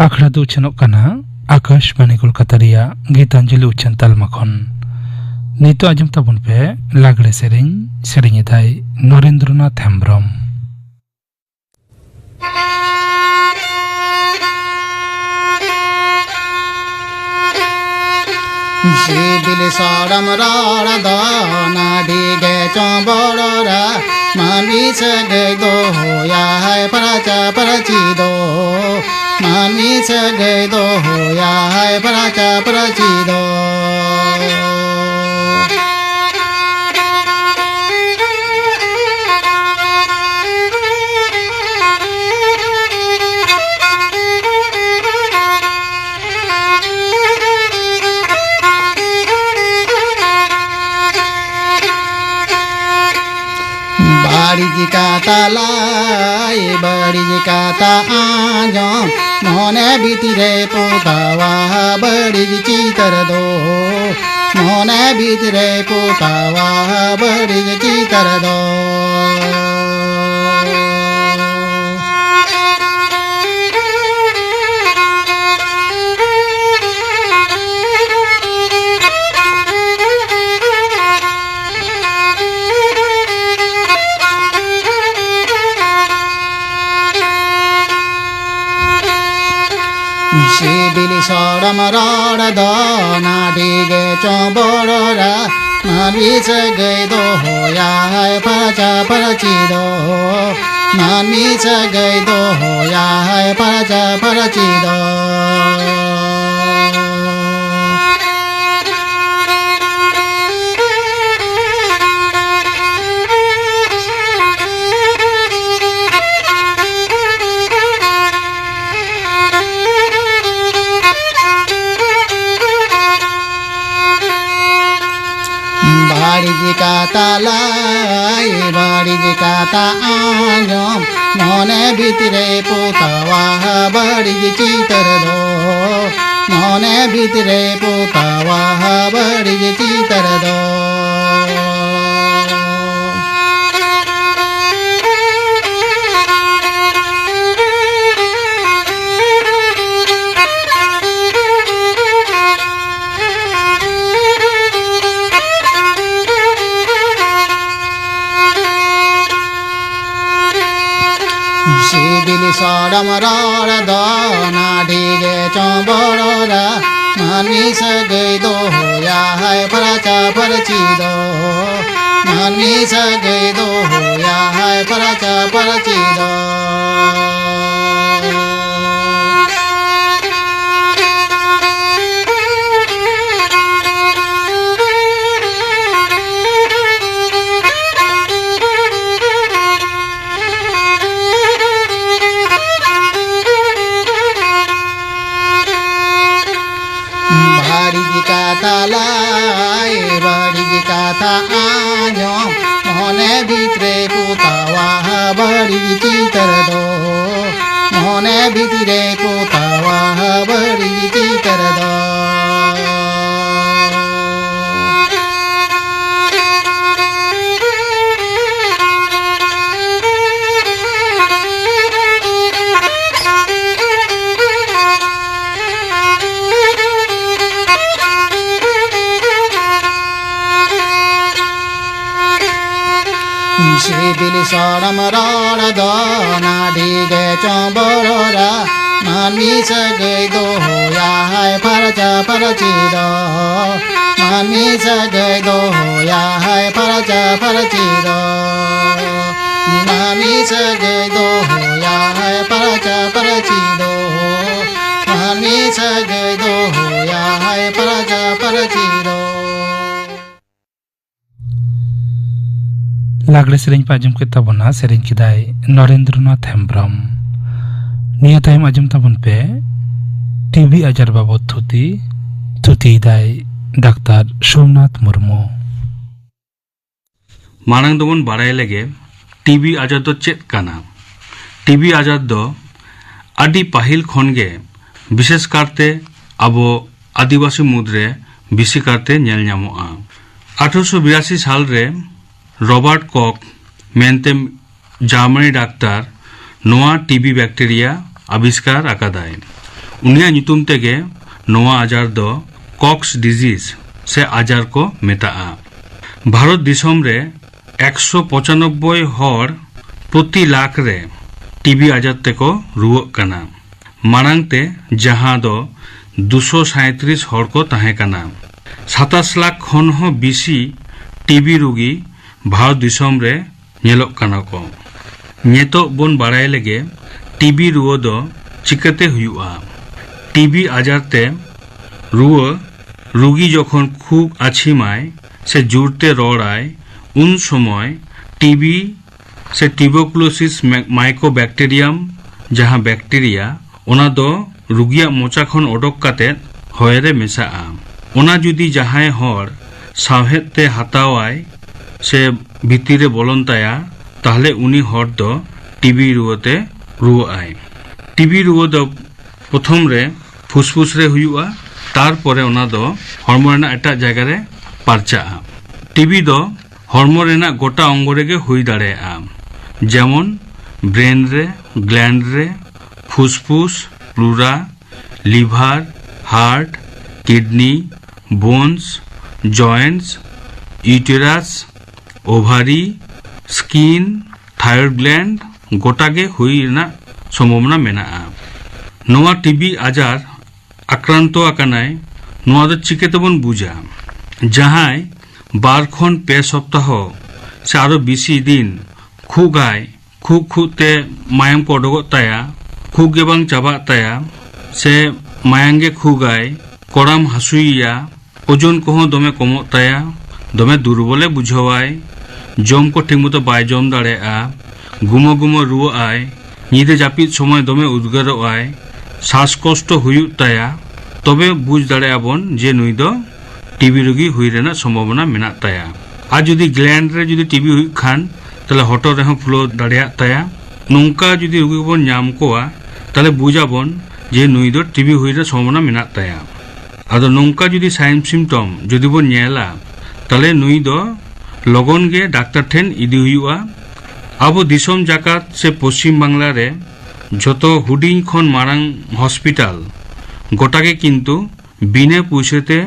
ᱟᱠᱷᱲᱟ ᱫᱚ ᱩᱪᱷᱟᱹᱱᱚᱜ ᱠᱟᱱᱟ ᱟᱠᱟᱥᱵᱟᱬᱤ ᱠᱳᱞᱠᱟᱛᱟ ᱨᱮᱭᱟᱜ ᱜᱤᱛᱟᱧᱡᱚᱞᱤ ᱩᱪᱷᱟᱹᱱ ᱛᱟᱞᱢᱟ ᱠᱷᱚᱱ᱾ ᱱᱤᱛᱚᱜ ᱟᱸᱡᱚᱢ ᱛᱟᱵᱚᱱ ᱯᱮ ᱞᱟᱜᱽᱲᱮ ᱥᱮᱨᱮᱧ᱾ ᱥᱮᱨᱮᱧ ᱮᱫᱟᱭ ᱱᱚᱨᱮᱱᱫᱨᱚᱱᱟᱛᱷ ᱦᱮᱢᱵᱽᱨᱚᱢ᱾ ᱥᱤᱵᱤᱞ ᱥᱚᱲᱚᱢ ᱨᱚᱲ ᱫᱚ ᱱᱟᱹᱰᱤ ᱜᱮ ᱪᱚᱸᱵᱚᱲ ᱨᱮ, ᱢᱟᱹᱱᱢᱤ ᱥᱟᱹᱜᱟᱹᱭ ᱫᱚᱦᱚᱭᱟᱭ ᱯᱷᱟᱨᱪᱟ ᱯᱷᱟᱹᱨᱪᱤ ᱫᱚ, ᱢᱟᱹᱱᱢᱤ ᱥᱟᱹᱜᱟᱹᱭ ᱫᱚᱦᱚᱭᱟᱭ ᱯᱷᱟᱨᱪᱟ ᱯᱷᱟᱹᱨᱪᱤ ᱫᱚ᱾ ᱵᱟᱹᱲᱤᱡ ᱠᱟᱛᱷᱟ ᱞᱟᱹᱭ, ᱵᱟᱹᱲᱤᱡ ᱠᱟᱛᱷᱟ ᱟᱸᱡᱚᱢ, ᱢᱚᱱᱮ ᱵᱷᱤᱛᱤᱨ ᱨᱮ ᱯᱚᱛᱟᱣᱟ ᱵᱟᱹᱲᱤᱡ ᱪᱤᱛᱟᱹᱨ ᱫᱚ᱾ ᱢᱚᱱᱮ ᱵᱷᱤᱛᱨᱮ ᱯᱚᱛᱟᱣᱟ ᱵᱟᱹᱲᱤᱡ ᱪᱤᱛᱟᱹᱨ ᱫᱚ᱾ ᱥᱤᱵᱤᱞ ᱥᱚᱲᱚᱢ ᱨᱚᱲ ᱫᱚ ᱱᱟᱹᱰᱤ ᱜᱮ ᱪᱚᱸᱵᱚᱲ ᱨᱮ, ᱢᱟᱹᱱᱢᱤ ᱥᱟᱹᱜᱟᱹᱭ ᱫᱚᱦᱚᱭᱟᱭ ᱯᱷᱟᱨᱪᱟ ᱯᱷᱟᱹᱨᱪᱤ ᱫᱚ᱾ ᱢᱟᱹᱱᱢᱤ ᱥᱟᱹᱜᱟᱹᱭ ᱫᱚᱦᱚᱭᱟᱭ ᱯᱷᱟᱨᱪᱟ ᱯᱷᱟᱹᱨᱪᱤ ᱫᱚ᱾ ᱵᱟᱹᱲᱤᱡ ᱠᱟᱛᱷᱟ ᱞᱟᱹᱭ, ᱵᱟᱹᱲᱤᱡ ᱠᱟᱛᱷᱟ ᱟᱸᱡᱚᱢ, ᱢᱚᱱᱮ ᱵᱷᱤᱛᱨᱮ ᱯᱚᱛᱟᱣᱟ ᱵᱟᱹᱲᱤᱡ ᱪᱤᱛᱟᱹᱨ ᱫᱚ, ᱢᱚᱱᱮ ᱵᱷᱤᱛᱨᱮ ᱯᱚᱛᱟᱣᱟ ᱵᱟᱹᱲᱤᱡ ᱪᱤᱛᱟᱹᱨ ᱫᱚ᱾ ᱥᱤᱵᱤᱞ ᱥᱚᱲᱚᱢ ᱨᱚᱲ ᱫᱚ ᱱᱟᱹᱰᱤ ᱜᱮ ᱪᱚᱢᱵᱚᱲ ᱨᱟ᱾ ᱢᱟᱹᱱᱢᱤ ᱥᱟᱹᱜᱟᱹᱭ ᱫᱚᱦᱚᱭᱟᱭ ᱯᱷᱟᱨᱪᱟ ᱯᱷᱟᱹᱨᱪᱤ ᱫᱚ᱾ ᱢᱟᱹᱱᱢᱤ ᱥᱟᱹᱜᱟᱹᱭ ᱫᱚᱦᱚᱭᱟᱭ ᱯᱷᱟᱨᱪᱟ ᱯᱷᱟᱹᱨᱪᱤ ᱫᱚ᱾ ᱵᱟᱹᱲᱤᱡ ᱠᱟᱛᱷᱟ ᱞᱟᱹᱭ, ᱵᱟᱹᱲᱤᱡ ᱠᱟᱛᱷᱟ ᱟᱸᱡᱚᱢ, ᱢᱚᱱᱮ ᱵᱷᱤᱛᱨᱮ ᱯᱚᱛᱟᱣᱟ ᱵᱟᱹᱲᱤᱡ ᱪᱤᱛᱟᱹᱨ ᱫᱚ, ᱢᱚᱱᱮ ᱵᱷᱤᱛᱨᱮ ᱯᱚᱛᱟᱣᱟ ᱵᱟᱹᱲᱤᱡ ᱪᱤᱛᱟᱹᱨ ᱫᱚ᱾ ᱥᱤᱵᱤᱞ ᱥᱚᱲᱚᱢ ᱨᱚᱲ ᱫᱚ ᱱᱟᱹᱰᱤ ᱜᱮ ᱪᱚᱢᱵᱚᱲ ᱨᱟ᱾ ᱢᱟᱹᱱᱢᱤ ᱥᱟᱹᱜᱟᱹᱭ ᱫᱚᱦᱚᱭᱟᱭ ᱯᱷᱟᱨᱪᱟ ᱯᱷᱟᱹᱨᱪᱤ ᱫᱚ᱾ ᱢᱟᱹᱱᱢᱤ ᱥᱟᱹᱜᱟᱹᱭ ᱫᱚᱦᱚᱭᱟᱭ ᱯᱷᱟᱨᱪᱟ ᱯᱷᱟᱹᱨᱪᱤ ᱫᱚ᱾ ᱢᱟᱹᱱᱢᱤ ᱥᱟᱹᱜᱟᱹᱭ ᱫᱚᱦᱚᱭᱟᱭ ᱯᱟᱨᱪᱟ ᱯᱟᱨᱪᱤ ᱫᱚ᱾ ᱢᱟᱹᱱᱢᱤ ᱥᱟᱹᱜᱟᱹᱭ ᱫᱚᱦᱚᱭᱟᱭ ᱯᱟᱨᱪᱟ ᱯᱟᱨᱪᱤ ᱫᱚ᱾ ᱞᱟᱜᱽᱲᱮ ᱥᱮᱨᱮᱧ ᱯᱮ ᱟᱸᱡᱚᱢ ᱠᱮᱫ ᱛᱟᱵᱚᱱᱟ, ᱥᱮᱨᱮᱧ ᱠᱮᱫᱟᱭ ᱱᱚᱨᱮᱱᱫᱨᱚᱱᱟᱛᱷ ᱦᱮᱢᱵᱽᱨᱚᱢ᱾ ᱱᱤᱭᱟᱹ ᱛᱟᱭᱚᱢ ᱟᱸᱡᱚᱢ ᱛᱟᱵᱚᱱ ᱯᱮ ᱴᱤᱵᱤ ᱟᱡᱟᱨ ᱵᱟᱵᱚᱫ ᱛᱷᱩᱛᱤ᱾ ᱛᱷᱩᱛᱤᱭᱮᱫᱟᱭ ᱰᱟᱠᱛᱟᱨ ᱥᱳᱢᱱᱟᱛᱷ ᱢᱩᱨᱢᱩ᱾ ᱢᱟᱲᱟᱝ ᱫᱚᱵᱚᱱ ᱵᱟᱲᱟᱭ ᱞᱮᱜᱮ, ᱴᱤᱵᱤ ᱟᱡᱟᱨ ᱫᱚ ᱪᱮᱫ ᱠᱟᱱᱟ? ᱴᱤᱵᱤ ᱟᱡᱟᱨ ᱫᱚ ᱟᱹᱰᱤ ᱯᱟᱹᱦᱤᱞ ᱠᱷᱚᱱ ᱜᱮ, ᱵᱤᱥᱮᱥ ᱠᱟᱨᱛᱮ ᱟᱵᱚ ᱟᱹᱫᱤᱵᱟᱹᱥᱤ ᱢᱩᱫᱽᱨᱮ ᱵᱮᱥᱤ ᱠᱟᱨᱛᱮ ᱧᱮᱞ ᱧᱟᱢᱚᱜᱼᱟ᱾ ᱟᱴᱷᱨᱚᱥᱚ ᱵᱤᱨᱟᱥᱤ ᱥᱟᱞ ᱨᱮ ᱨᱚᱵᱟᱨᱴ ᱠᱚᱠ ᱢᱮᱱᱛᱮ ᱡᱟᱨᱢᱟᱱᱤ ᱰᱟᱠᱛᱟᱨ ᱱᱚᱣᱟ ᱴᱤᱵᱤ ᱵᱮᱠᱴᱮᱨᱤᱭᱟ ᱟᱵᱤᱥᱠᱟᱨ ᱟᱠᱟᱫᱟᱭ᱾ ᱩᱱᱤᱭᱟᱜ ᱧᱩᱛᱩᱢ ᱛᱮᱜᱮ ᱱᱚᱣᱟ ᱟᱡᱟᱨ ᱫᱚ ᱠᱚᱠᱥ ᱰᱤᱡᱤᱡᱽ ᱥᱮ ᱟᱡᱟᱨ ᱠᱚ ᱢᱮᱛᱟᱜᱼᱟ᱾ ᱵᱷᱟᱨᱚᱛ ᱫᱤᱥᱚᱢ ᱨᱮ ᱮᱠᱥᱚ ᱯᱚᱸᱪᱟᱱᱚᱵᱵᱳᱭ ᱦᱚᱲ ᱯᱨᱚᱛᱤ ᱞᱟᱠᱷ ᱨᱮ ᱴᱤᱵᱤ ᱟᱡᱟᱨ ᱛᱮᱠᱚ ᱨᱩᱣᱟᱹᱜ ᱠᱟᱱᱟ᱾ ᱢᱟᱲᱟᱝ ᱛᱮ ᱡᱟᱦᱟᱸ ᱫᱚ ᱫᱩᱥᱚ ᱥᱟᱸᱭᱛᱨᱤᱥ ᱦᱚᱲ ᱠᱚ ᱛᱟᱦᱮᱸ ᱠᱟᱱᱟ᱾ ᱥᱟᱛᱟᱥ ᱞᱟᱠᱷ ᱠᱷᱚᱱ ᱦᱚᱸ ᱵᱮᱥᱤ ᱴᱤᱵᱤ ᱨᱩᱜᱤ ᱵᱷᱟᱨᱚᱛ ᱫᱤᱥᱚᱢ ᱨᱮ ᱧᱮᱞᱚᱜ ᱠᱟᱱᱟ ᱠᱚ᱾ ᱱᱤᱛᱚᱜ ᱵᱚᱱ ᱵᱟᱲᱟᱭ ᱞᱮᱜᱮ ᱴᱤᱵᱤ ᱨᱩᱣᱟᱹ ᱫᱚ ᱪᱤᱠᱟᱹᱛᱮ ᱦᱩᱭᱩᱜᱼᱟ᱾ ᱴᱤᱵᱤ ᱟᱡᱟᱨ ᱛᱮ ᱨᱩᱣᱟᱹ ᱨᱩᱜᱤ ᱡᱚᱠᱷᱚᱱ ᱠᱷᱩᱜ ᱟᱹᱪᱷᱤᱢᱟᱭ ᱥᱮ ᱡᱳᱨᱛᱮ ᱨᱚᱲᱟᱭ, ᱩᱱ ᱥᱚᱢᱚᱭ ᱴᱤᱵᱤ ᱥᱮ ᱴᱤᱭᱩᱵᱟᱨᱠᱩᱞᱳᱥᱤᱥ ᱢᱮ-, ᱢᱟᱭᱠᱳᱵᱮᱠᱴᱮᱨᱤᱭᱟᱢ, ᱡᱟᱦᱟᱸ ᱵᱮᱠᱴᱮᱨᱤᱭᱟ, ᱚᱱᱟ ᱫᱚ ᱨᱩᱜᱤᱭᱟᱜ ᱢᱚᱪᱟ ᱠᱷᱚᱱ ᱚᱰᱚᱠ ᱠᱟᱛᱮ ᱦᱚᱭ ᱨᱮ ᱢᱮᱥᱟᱜᱼᱟ᱾ ᱚᱱᱟ ᱡᱩᱫᱤ ᱡᱟᱦᱟᱸᱭ ᱦᱚᱲ ᱥᱟᱶᱦᱮᱫ ᱛᱮ ᱦᱟᱛᱟᱣᱟᱭ ᱥᱮ ᱵᱷᱤᱛᱤᱨ ᱨᱮ ᱵᱚᱞᱚᱱ ᱛᱟᱭᱟ, ᱛᱟᱦᱞᱮ ᱩᱱᱤ ᱦᱚᱲ ᱫᱚ ᱴᱤᱵᱤ ᱨᱩᱣᱟᱹ ᱛᱮ ᱨᱩᱣᱟᱹᱜ ᱟᱭ᱾ ᱴᱤᱵᱤ ᱨᱩᱣᱟᱹ ᱫᱚ ᱯᱨᱚᱛᱷᱚᱢ ᱨᱮ ᱯᱷᱩᱥᱯᱷᱩᱥ ᱨᱮ ᱦᱩᱭᱩᱜᱼᱟ, ᱛᱟᱨᱯᱚᱨᱮ ᱚᱱᱟ ᱫᱚ ᱦᱚᱲᱢᱚ ᱨᱮᱱᱟᱜ ᱮᱴᱟᱜ ᱡᱟᱭᱜᱟ ᱨᱮ ᱯᱟᱨᱪᱟᱜᱼᱟ᱾ ᱴᱤᱵᱤ ᱫᱚ ᱦᱚᱲᱢᱚ ᱨᱮᱱᱟᱜ ᱜᱚᱴᱟ ᱚᱝᱜᱚ ᱨᱮᱜᱮ ᱦᱩᱭ ᱫᱟᱲᱮᱭᱟᱜᱼᱟ, ᱡᱮᱢᱚᱱ ᱵᱨᱮᱱ ᱨᱮ, ᱜᱞᱮᱱᱰ ᱨᱮ, ᱯᱷᱩᱥᱯᱷᱩᱥ, ᱯᱞᱩᱨᱟ, ᱞᱤᱵᱷᱟᱨ, ᱦᱟᱨᱴ, ᱠᱤᱰᱱᱤ, ᱵᱳᱱᱥ, ᱡᱚᱭᱮᱱᱴᱥ, ᱤᱭᱩᱴᱮᱨᱟᱥ, ᱳᱵᱷᱟᱨᱤ, ᱥᱠᱤᱱ, ᱛᱷᱟᱭᱨᱚᱭᱰ ᱜᱞᱮᱱᱰ, ᱜᱚᱴᱟ ᱜᱮ ᱦᱩᱭ ᱨᱮᱱᱟᱜ ᱥᱚᱢᱵᱷᱚᱵᱚᱱᱟ ᱢᱮᱱᱟᱜᱼᱟ᱾ ᱱᱚᱣᱟ ᱴᱤᱵᱤ ᱟᱡᱟᱨ ᱟᱠᱨᱟᱱᱛᱚ ᱟᱠᱟᱱᱟᱭ, ᱱᱚᱣᱟ ᱫᱚ ᱪᱤᱠᱟᱹ ᱛᱮᱵᱚᱱ ᱵᱩᱡᱟ? ᱡᱟᱦᱟᱸᱭ ᱵᱟᱨ ᱠᱷᱚᱱ ᱯᱮ ᱥᱚᱯᱛᱟᱦᱚ ᱥᱮ ᱟᱨᱚ ᱵᱮᱥᱤ ᱫᱤᱱ ᱠᱷᱩᱜᱟᱭ, ᱠᱷᱩᱜ ᱠᱷᱩᱜ ᱛᱮ ᱢᱟᱭᱟᱢ ᱠᱚ ᱚᱰᱚᱠᱚᱜ ᱛᱟᱭᱟ, ᱠᱷᱩᱜ ᱜᱮ ᱵᱟᱝ ᱪᱟᱵᱟᱜ ᱛᱟᱭᱟ, ᱥᱮ ᱢᱟᱭᱟᱢ ᱜᱮ ᱠᱷᱩᱜᱟᱭ, ᱠᱚᱲᱟᱢ ᱦᱟᱹᱥᱩᱭᱮᱭᱟ, ᱳᱡᱚᱱ ᱠᱚᱦᱚᱸ ᱫᱚᱢᱮ ᱠᱚᱢᱚᱜ ᱛᱟᱭᱟ, ᱫᱚᱢᱮ ᱫᱩᱨᱵᱚᱞᱮ ᱵᱩᱡᱷᱟᱹᱣᱟᱭ, ᱡᱚᱢ ᱠᱚ ᱴᱷᱤᱠ ᱢᱚᱛᱚ ᱵᱟᱭ ᱡᱚᱢ ᱫᱟᱲᱮᱭᱟᱜᱼᱟ, ᱜᱩᱢᱟᱹ ᱜᱩᱢᱟᱹ ᱨᱩᱣᱟᱹᱜ ᱟᱭ, ᱧᱤᱫᱟᱹ ᱡᱟᱹᱯᱤᱫ ᱥᱚᱢᱚᱭ ᱫᱚᱢᱮ ᱩᱫᱽᱜᱟᱹᱨᱚᱜ ᱟᱭ, ᱥᱟᱥᱠᱚᱥᱴᱚ ᱦᱩᱭᱩᱜ ᱛᱟᱭᱟ, ᱛᱚᱵᱮ ᱵᱩᱡᱽ ᱫᱟᱲᱮᱭᱟᱜᱼᱟ ᱵᱚᱱ ᱡᱮ ᱱᱩᱭ ᱫᱚ ᱴᱤᱵᱤ ᱨᱩᱜᱤ ᱦᱩᱭ ᱨᱮᱱᱟᱜ ᱥᱚᱢᱵᱷᱚᱵᱚᱱᱟ ᱢᱮᱱᱟᱜ ᱛᱟᱭᱟ᱾ ᱟᱨ ᱡᱩᱫᱤ ᱜᱞᱮᱱᱰ ᱨᱮ ᱡᱩᱫᱤ ᱴᱤᱵᱤ ᱦᱩᱭᱩᱜ ᱠᱷᱟᱱ, ᱛᱟᱦᱞᱮ ᱦᱚᱴᱚᱜ ᱨᱮᱦᱚᱸ ᱯᱷᱩᱞᱟᱹᱣ ᱫᱟᱲᱮᱭᱟᱜ ᱛᱟᱭᱟ᱾ ᱱᱚᱝᱠᱟ ᱡᱩᱫᱤ ᱨᱩᱜᱤ ᱵᱚᱱ ᱧᱟᱢ ᱠᱚᱣᱟ, ᱛᱟᱦᱞᱮ ᱵᱩᱡᱽ ᱟᱵᱚᱱ ᱡᱮ ᱱᱩᱭ ᱫᱚ ᱴᱤᱵᱤ ᱦᱩᱭ ᱨᱮᱱᱟᱜ ᱥᱚᱢᱵᱷᱚᱵᱚᱱᱟ ᱢᱮᱱᱟᱜ ᱛᱟᱭᱟ᱾ ᱟᱫᱚ ᱱᱚᱝᱠᱟ ᱡᱩᱫᱤ ᱥᱟᱭᱤᱱ ᱥᱤᱢᱴᱚᱢ ᱡᱩᱫᱤ ᱵᱚᱱ ᱧᱮᱞᱟ, ᱛᱟᱦᱞᱮ ᱱᱩᱭ ᱫᱚ ᱞᱚᱜᱚᱱ ᱜᱮ ᱰᱟᱠᱛᱟᱨ ᱴᱷᱮᱱ ᱤᱫᱤ ᱦᱩᱭᱩᱜᱼᱟ᱾ ᱟᱵᱚ ᱫᱤᱥᱚᱢ ᱡᱟᱠᱟᱛ ᱥᱮ ᱯᱚᱥᱪᱤᱢ ᱵᱟᱝᱞᱟ ᱨᱮ ᱡᱷᱚᱛᱚ ᱦᱩᱰᱤᱧ ᱠᱷᱚᱱ ᱢᱟᱨᱟᱝ ᱦᱚᱥᱯᱤᱴᱟᱞ ᱜᱚᱴᱟ ᱜᱮ ᱠᱤᱱᱛᱩ ᱵᱤᱱᱟᱹ ᱯᱩᱭᱥᱟᱹ ᱛᱮ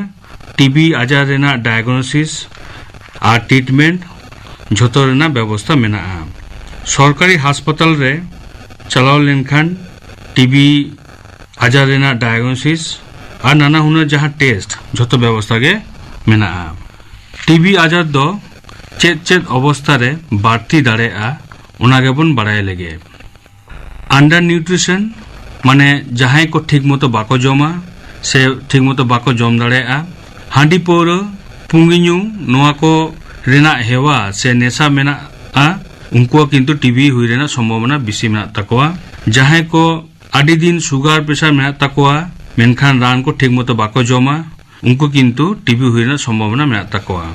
ᱴᱤᱵᱤ ᱟᱡᱟᱨ ᱨᱮᱱᱟᱜ ᱰᱟᱭᱟᱜᱱᱳᱥᱤᱥ ᱟᱨ ᱴᱨᱤᱴᱢᱮᱱᱴ ᱡᱷᱚᱛᱚ ᱨᱮᱱᱟᱜ ᱵᱮᱵᱚᱥᱛᱟ ᱢᱮᱱᱟᱜᱼᱟ᱾ ᱥᱚᱨᱠᱟᱨᱤ ᱦᱟᱥᱯᱟᱛᱟᱞ ᱨᱮ ᱪᱟᱞᱟᱣ ᱞᱮᱱᱠᱷᱟᱱ ᱴᱤᱵᱤ ᱟᱡᱟᱨ ᱨᱮᱱᱟᱜ ᱰᱟᱭᱟᱜᱱᱳᱥᱤᱥ ᱟᱨ ᱱᱟᱱᱟ ᱦᱩᱱᱟᱹᱨ ᱡᱟᱦᱟᱸ ᱴᱮᱥᱴ, ᱡᱷᱚᱛᱚ ᱵᱮᱵᱚᱥᱛᱟ ᱜᱮ ᱢᱮᱱᱟᱜᱼᱟ᱾ ᱴᱤᱵᱤ ᱟᱡᱟᱨ ᱫᱚ ᱪᱮᱫ ᱪᱮᱫ ᱚᱵᱚᱥᱛᱟ ᱨᱮ ᱵᱟᱹᱲᱛᱤ ᱫᱟᱲᱮᱭᱟᱜᱼᱟ, ᱚᱱᱟ ᱜᱮᱵᱚᱱ ᱵᱟᱲᱟᱭ ᱞᱮᱜᱮ᱾ ᱟᱱᱰᱟᱨ ᱱᱤᱭᱩᱴᱨᱤᱥᱚᱱ, ᱢᱟᱱᱮ ᱡᱟᱦᱟᱸᱭ ᱠᱚ ᱴᱷᱤᱠ ᱢᱚᱛᱚ ᱵᱟᱠᱚ ᱡᱚᱢᱟ ᱥᱮ ᱴᱷᱤᱠ ᱢᱚᱛᱚ ᱵᱟᱠᱚ ᱡᱚᱢ ᱫᱟᱲᱮᱭᱟᱜᱼᱟ, ᱦᱟᱺᱰᱤ ᱯᱟᱹᱣᱨᱟᱹ, ᱯᱩᱸᱜᱤ ᱧᱩ, ᱱᱚᱣᱟ ᱠᱚ ᱨᱮᱱᱟᱜ ᱦᱮᱣᱟ ᱥᱮ ᱱᱮᱥᱟ ᱢᱮᱱᱟᱜᱼᱟ, ᱩᱱᱠᱩᱣᱟᱜ ᱠᱤᱱᱛᱩ ᱴᱤᱵᱤ ᱦᱩᱭ ᱨᱮᱱᱟᱜ ᱥᱚᱢᱵᱷᱚᱵᱚᱱᱟ ᱵᱮᱥᱤ ᱢᱮᱱᱟᱜ ᱛᱟᱠᱚᱣᱟ᱾ ᱡᱟᱦᱟᱸᱭ ᱠᱚ ᱟᱹᱰᱤ ᱫᱤᱱ ᱥᱩᱜᱟᱨ ᱯᱨᱮᱥᱟᱨ ᱢᱮᱱᱟᱜ ᱛᱟᱠᱚᱣᱟ, ᱢᱮᱱᱠᱷᱟᱱ ᱨᱟᱱ ᱠᱚ ᱴᱷᱤᱠ ᱢᱚᱛᱚ ᱵᱟᱠᱚ ᱡᱚᱢᱟ, ᱩᱱᱠᱩ ᱠᱤᱱᱛᱩ ᱴᱤᱵᱤ ᱦᱩᱭ ᱨᱮᱱᱟᱜ ᱥᱚᱢᱵᱷᱚᱵᱚᱱᱟ ᱢᱮᱱᱟᱜ ᱛᱟᱠᱚᱣᱟ᱾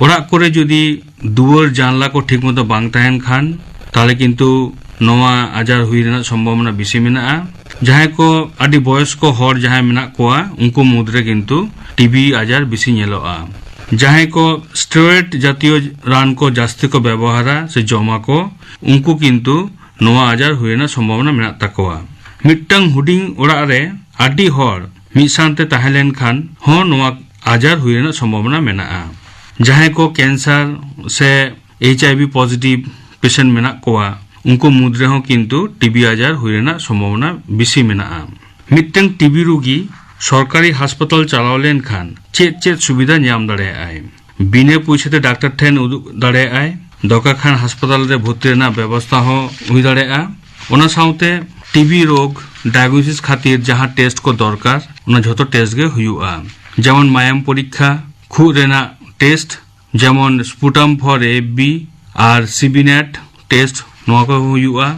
ᱚᱲᱟᱜ ᱠᱚᱨᱮ ᱡᱩᱫᱤ ᱫᱩᱣᱟᱹᱨ ᱡᱟᱱᱞᱟ ᱠᱚ ᱴᱷᱤᱠ ᱢᱚᱛᱚ ᱵᱟᱝ ᱛᱟᱦᱮᱱ ᱠᱷᱟᱱ, ᱛᱟᱦᱚᱞᱮ ᱠᱤᱱᱛᱩ ᱱᱚᱣᱟ ᱟᱡᱟᱨ ᱦᱩᱭ ᱨᱮᱱᱟᱜ ᱥᱚᱢᱵᱷᱚᱵᱚᱱᱟ ᱵᱮᱥᱤ ᱢᱮᱱᱟᱜᱼᱟ᱾ ᱡᱟᱦᱟᱸᱭ ᱠᱚ ᱟᱹᱰᱤ ᱵᱚᱭᱚᱥᱠᱚ ᱦᱚᱲ ᱡᱟᱦᱟᱸᱭ ᱢᱮᱱᱟᱜ ᱠᱚᱣᱟ, ᱩᱱᱠᱩ ᱢᱩᱫᱽᱨᱮ ᱠᱤᱱᱛᱩ ᱴᱤᱵᱤ ᱟᱡᱟᱨ ᱵᱮᱥᱤ ᱧᱮᱞᱚᱜᱼᱟ᱾ ᱡᱟᱦᱟᱸᱭ ᱠᱚ ᱥᱴᱮᱨᱚᱭᱮᱰ ᱡᱟᱛᱤᱭᱚ ᱨᱟᱱ ᱠᱚ ᱡᱟᱹᱥᱛᱤ ᱠᱚ ᱵᱮᱵᱚᱦᱟᱨᱟ ᱥᱮ ᱡᱚᱢᱟ ᱠᱚ, ᱩᱱᱠᱩ ᱠᱤᱱᱛᱩ ᱱᱚᱣᱟ ᱟᱡᱟᱨ ᱦᱩᱭ ᱨᱮᱱᱟᱜ ᱥᱚᱢᱵᱷᱚᱵᱚᱱᱟ ᱢᱮᱱᱟᱜ ᱛᱟᱠᱚᱣᱟ᱾ ᱢᱤᱫᱴᱟᱝ ᱦᱩᱰᱤᱧ ᱚᱲᱟᱜ ᱨᱮ ᱟᱹᱰᱤ ᱦᱚᱲ ᱢᱤᱫ ᱥᱟᱶᱛᱮ ᱛᱟᱦᱮᱸ ᱞᱮᱱᱠᱷᱟᱱ ᱦᱚᱸ ᱱᱚᱣᱟ ᱟᱡᱟᱨ ᱦᱩᱭ ᱨᱮᱱᱟᱜ ᱥᱚᱢᱵᱷᱚᱵᱚᱱᱟ ᱢᱮᱱᱟᱜᱼᱟ᱾ ᱡᱟᱦᱟᱸᱭ ᱠᱚ ᱠᱮᱱᱥᱟᱨ ᱥᱮ ᱮᱭᱤᱪ ᱟᱭ ᱵᱷᱤ ᱯᱚᱡᱤᱴᱤᱵᱷ ᱯᱮᱥᱮᱱᱴ ᱢᱮᱱᱟᱜ ᱠᱚᱣᱟ, ᱩᱱᱠᱩ ᱢᱩᱫᱽ ᱨᱮᱦᱚᱸ ᱠᱤᱱᱛᱩ ᱴᱤᱵᱤ ᱟᱡᱟᱨ ᱦᱩᱭ ᱨᱮᱱᱟᱜ ᱥᱚᱢᱵᱷᱚᱵᱚᱱᱟ ᱵᱮᱥᱤ ᱢᱮᱱᱟᱜᱼᱟ᱾ ᱢᱤᱫᱴᱟᱝ ᱴᱤᱵᱤ ᱨᱩᱜᱤ ᱥᱚᱨᱠᱟᱨᱤ ᱦᱟᱥᱯᱟᱛᱟᱞ ᱪᱟᱞᱟᱣ ᱞᱮᱱᱠᱷᱟᱱ ᱪᱮᱫ ᱪᱮᱫ ᱥᱩᱵᱤᱫᱷᱟ ᱧᱟᱢ ᱫᱟᱲᱮᱭᱟᱜᱼᱟᱭ? ᱵᱤᱱᱟᱹ ᱯᱩᱭᱥᱟᱹ ᱛᱮ ᱰᱟᱠᱛᱟᱨ ᱴᱷᱮᱱ ᱩᱫᱩᱜ ᱫᱟᱲᱮᱭᱟᱜᱼᱟᱭ᱾ ᱫᱚᱨᱠᱟᱨ ᱠᱷᱟᱱ ᱦᱟᱥᱯᱟᱛᱟᱞ ᱨᱮ ᱵᱷᱚᱨᱛᱤ ᱨᱮᱱᱟᱜ ᱵᱮᱵᱚᱥᱛᱷᱟ ᱦᱚᱸ ᱦᱩᱭ ᱫᱟᱲᱮᱭᱟᱜᱼᱟ᱾ ᱚᱱᱟ ᱥᱟᱶᱛᱮ ᱴᱤᱵᱤ ᱨᱳᱜᱽ ᱰᱟᱭᱜᱱᱳᱥᱤᱥ ᱠᱷᱟᱹᱛᱤᱨ ᱡᱟᱦᱟᱸ ᱴᱮᱥᱴ ᱠᱚ ᱫᱚᱨᱠᱟᱨ, ᱚᱱᱟ ᱡᱷᱚᱛᱚ ᱴᱮᱥᱴ ᱜᱮ ᱦᱩᱭᱩᱜᱼᱟ᱾ ᱡᱮᱢᱚᱱ ᱢᱟᱭᱟᱢ ᱯᱚᱨᱤᱠᱠᱷᱟ, ᱠᱷᱩᱜ ᱨᱮᱱᱟᱜ ᱴᱮᱥᱴ, ᱡᱮᱢᱚᱱ sputum for A B B ᱟᱨ ᱥᱤᱵᱤᱱᱮᱴ ᱴᱮᱥᱴ, ᱱᱚᱣᱟ ᱠᱚ ᱦᱩᱭᱩᱜᱼᱟ᱾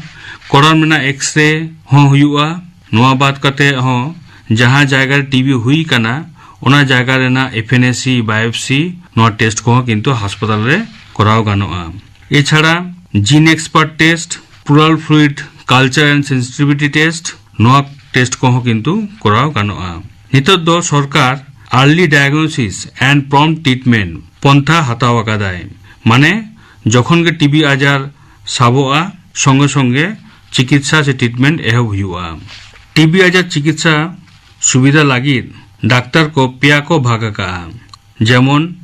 ᱠᱚᱲᱟᱢ ᱨᱮᱱᱟᱜ ᱮᱠᱥᱨᱮ ᱦᱚᱸ ᱦᱩᱭᱩᱜᱼᱟ᱾ ᱱᱚᱣᱟ ᱵᱟᱫ ᱠᱟᱛᱮ ᱦᱚᱸ ᱡᱟᱦᱟᱸ ᱡᱟᱭᱜᱟ ᱨᱮ ᱴᱤᱵᱤ ᱦᱩᱭ ᱠᱟᱱᱟ, ᱚᱱᱟ ᱡᱟᱭᱜᱟ ᱨᱮᱱᱟᱜ ᱮᱯᱷᱮᱱᱮᱥᱤ ᱵᱟᱭᱳᱯᱥᱤ, ᱱᱚᱣᱟ ᱴᱮᱥᱴ ᱠᱚᱦᱚᱸ ᱠᱤᱱᱛᱩ ᱦᱟᱥᱯᱟᱛᱟᱞ ᱨᱮ ᱠᱚᱨᱟᱣ ᱜᱟᱱᱚᱜᱼᱟ᱾ ᱮᱪᱷᱟᱲᱟ ᱡᱤᱱ expert test, pleural fluid culture and sensitivity test, ᱱᱚᱣᱟ ᱴᱮᱥᱴ ᱠᱚᱦᱚᱸ ᱠᱤᱱᱛᱩ ᱠᱚᱨᱟᱣ ᱜᱟᱱᱚᱜᱼᱟ᱾ ᱱᱤᱛᱚᱜ ᱫᱚ ᱥᱚᱨᱠᱟᱨ early diagnosis and prompt treatment ᱯᱚᱱᱛᱷᱟ ᱦᱟᱛᱟᱣ ᱟᱠᱟᱫᱟᱭ᱾ ᱢᱟᱱᱮ ᱡᱚᱠᱷᱚᱱ ᱜᱮ ᱴᱤᱵᱤ ᱟᱡᱟᱨ ᱥᱟᱵᱚᱜᱼᱟ, ᱥᱚᱸᱜᱮ ᱥᱚᱸᱜᱮ ᱪᱤᱠᱤᱛᱥᱟ ᱥᱮ ᱴᱨᱤᱴᱢᱮᱱᱴ ᱮᱦᱚᱵ ᱦᱩᱭᱩᱜᱼᱟ᱾ ᱴᱤᱵᱤ ᱟᱡᱟᱨ ᱪᱤᱠᱤᱛᱥᱟ ᱥᱩᱵᱤᱫᱷᱟ ᱞᱟᱹᱜᱤᱫ ᱰᱟᱠᱛᱟᱨ ᱠᱚ ᱯᱮᱭᱟ ᱠᱚ ᱵᱷᱟᱜᱽ ᱟᱠᱟᱜᱼᱟ, ᱡᱮᱢᱚᱱ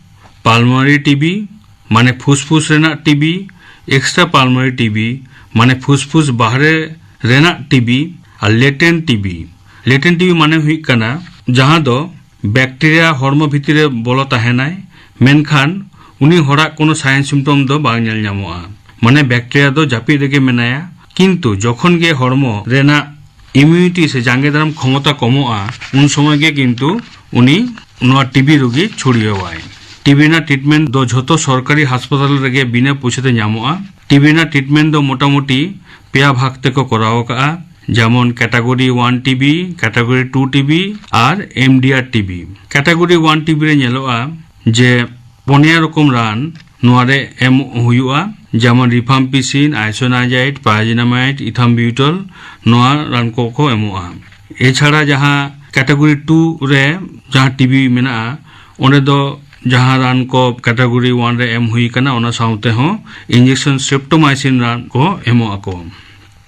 ᱯᱟᱞᱢᱚᱱᱟᱨᱤ ᱴᱤᱵᱤ, ᱢᱟᱱᱮ ᱯᱷᱩᱥᱯᱷᱩᱥ ᱨᱮᱱᱟᱜ ᱴᱤᱵᱤ, ᱮᱠᱥᱴᱨᱟ ᱯᱟᱞᱢᱚᱱᱟᱨᱤ ᱴᱤᱵᱤ, ᱢᱟᱱᱮ ᱯᱷᱩᱥᱯᱷᱩᱥ ᱵᱟᱦᱨᱮ ᱨᱮᱱᱟᱜ ᱴᱤᱵᱤ, ᱟᱨ ᱞᱮᱴᱮᱱᱴ ᱴᱤᱵᱤ᱾ ᱞᱮᱴᱮᱱᱴ ᱴᱤᱵᱤ ᱢᱟᱱᱮ ᱦᱩᱭᱩᱜ ᱠᱟᱱᱟ ᱡᱟᱦᱟᱸ ᱫᱚ ᱵᱮᱠᱴᱮᱨᱤᱭᱟ ᱦᱚᱲᱢᱚ ᱵᱷᱤᱛᱤᱨ ᱨᱮ ᱵᱚᱞᱚ ᱛᱟᱦᱮᱱᱟᱭ, ᱢᱮᱱᱠᱷᱟᱱ ᱩᱱᱤ ᱦᱚᱲᱟᱜ ᱠᱳᱱᱳ ᱥᱟᱭᱤᱱ ᱥᱤᱢᱴᱚᱢ ᱫᱚ ᱵᱟᱝ ᱧᱮᱞ ᱧᱟᱢᱚᱜᱼᱟ᱾ ᱢᱟᱱᱮ ᱵᱮᱠᱴᱮᱨᱤᱭᱟ ᱫᱚ ᱡᱟᱹᱯᱤᱫ ᱨᱮᱜᱮ ᱢᱮᱱᱟᱭᱟ, ᱠᱤᱱᱛᱩ ᱡᱚᱠᱷᱚᱱ ᱜᱮ ᱦᱚᱲᱢᱚ ᱨᱮᱱᱟᱜ ᱤᱢᱤᱭᱩᱱᱤᱴᱤ ᱥᱮ ᱡᱟᱸᱜᱮ ᱫᱟᱨᱟᱢ ᱠᱷᱚᱢᱚᱛᱟ ᱠᱚᱢᱚᱜᱼᱟ, ᱩᱱ ᱥᱚᱢᱚᱭ ᱜᱮ ᱠᱤᱱᱛᱩ ᱩᱱᱤ ᱱᱚᱣᱟ ᱴᱤᱵᱤ ᱨᱩᱜᱤ ᱪᱷᱩᱲᱭᱟᱹᱣᱟᱭ᱾ ᱴᱤᱵᱤ ᱨᱮᱱᱟᱜ ᱴᱨᱤᱴᱢᱮᱱᱴ ᱫᱚ ᱡᱷᱚᱛᱚ ᱥᱚᱨᱠᱟᱨᱤ ᱦᱟᱥᱯᱟᱛᱟᱞ ᱨᱮᱜᱮ ᱵᱤᱱᱟᱹ ᱯᱚᱭᱥᱟ ᱛᱮ ᱧᱟᱢᱚᱜᱼᱟ᱾ ᱴᱤᱵᱤ ᱨᱮᱱᱟᱜ ᱴᱨᱤᱴᱢᱮᱱᱴ ᱫᱚ ᱢᱚᱴᱟᱢᱩᱴᱤ ᱯᱮᱭᱟ ᱵᱷᱟᱜᱽ ᱛᱮᱠᱚ ᱠᱚᱨᱟᱣ ᱟᱠᱟᱜᱼᱟ, ᱡᱮᱢᱚᱱ category one TB, category two TB ᱟᱨ MDR TB. Category one TB ᱨᱮ ᱧᱮᱞᱚᱜᱼᱟ ᱡᱮ ᱯᱩᱱᱭᱟ ᱨᱚᱠᱚᱢ ᱨᱟᱱ ᱱᱚᱣᱟ ᱨᱮ ᱮᱢ ᱦᱩᱭᱩᱜᱼᱟ, ᱡᱮᱢᱚᱱ ᱨᱤᱯᱷᱟᱢᱯᱤᱥᱤᱱ, ᱟᱭᱥᱳᱱᱟᱭᱡᱟᱭᱤᱰ, ᱯᱟᱭᱟᱡᱤᱱᱟᱢᱟᱭᱤᱰ, ᱤᱛᱷᱟᱢᱵᱤᱭᱩᱴᱚᱞ, ᱱᱚᱣᱟ ᱨᱟᱱ ᱠᱚᱠᱚ ᱮᱢᱚᱜᱼᱟ᱾ ᱮᱪᱷᱟᱲᱟ ᱡᱟᱦᱟᱸ ᱠᱮᱴᱟᱜᱚᱨᱤ ᱴᱩ ᱨᱮ ᱡᱟᱦᱟᱸ ᱴᱤᱵᱤ ᱢᱮᱱᱟᱜᱼᱟ, ᱚᱸᱰᱮ ᱫᱚ ᱡᱟᱦᱟᱸ ᱨᱟᱱ ᱠᱚ ᱠᱮᱴᱟᱜᱚᱨᱤ ᱳᱣᱟᱱ ᱨᱮ ᱮᱢ ᱦᱩᱭ ᱟᱠᱟᱱᱟ, ᱚᱱᱟ ᱥᱟᱶᱛᱮ ᱦᱚᱸ ᱤᱧᱡᱮᱠᱥᱚᱱ ᱥᱮᱯᱴᱳᱢᱟᱭᱥᱤᱱ ᱨᱟᱱ ᱠᱚ ᱮᱢᱚᱜ ᱟᱠᱚ᱾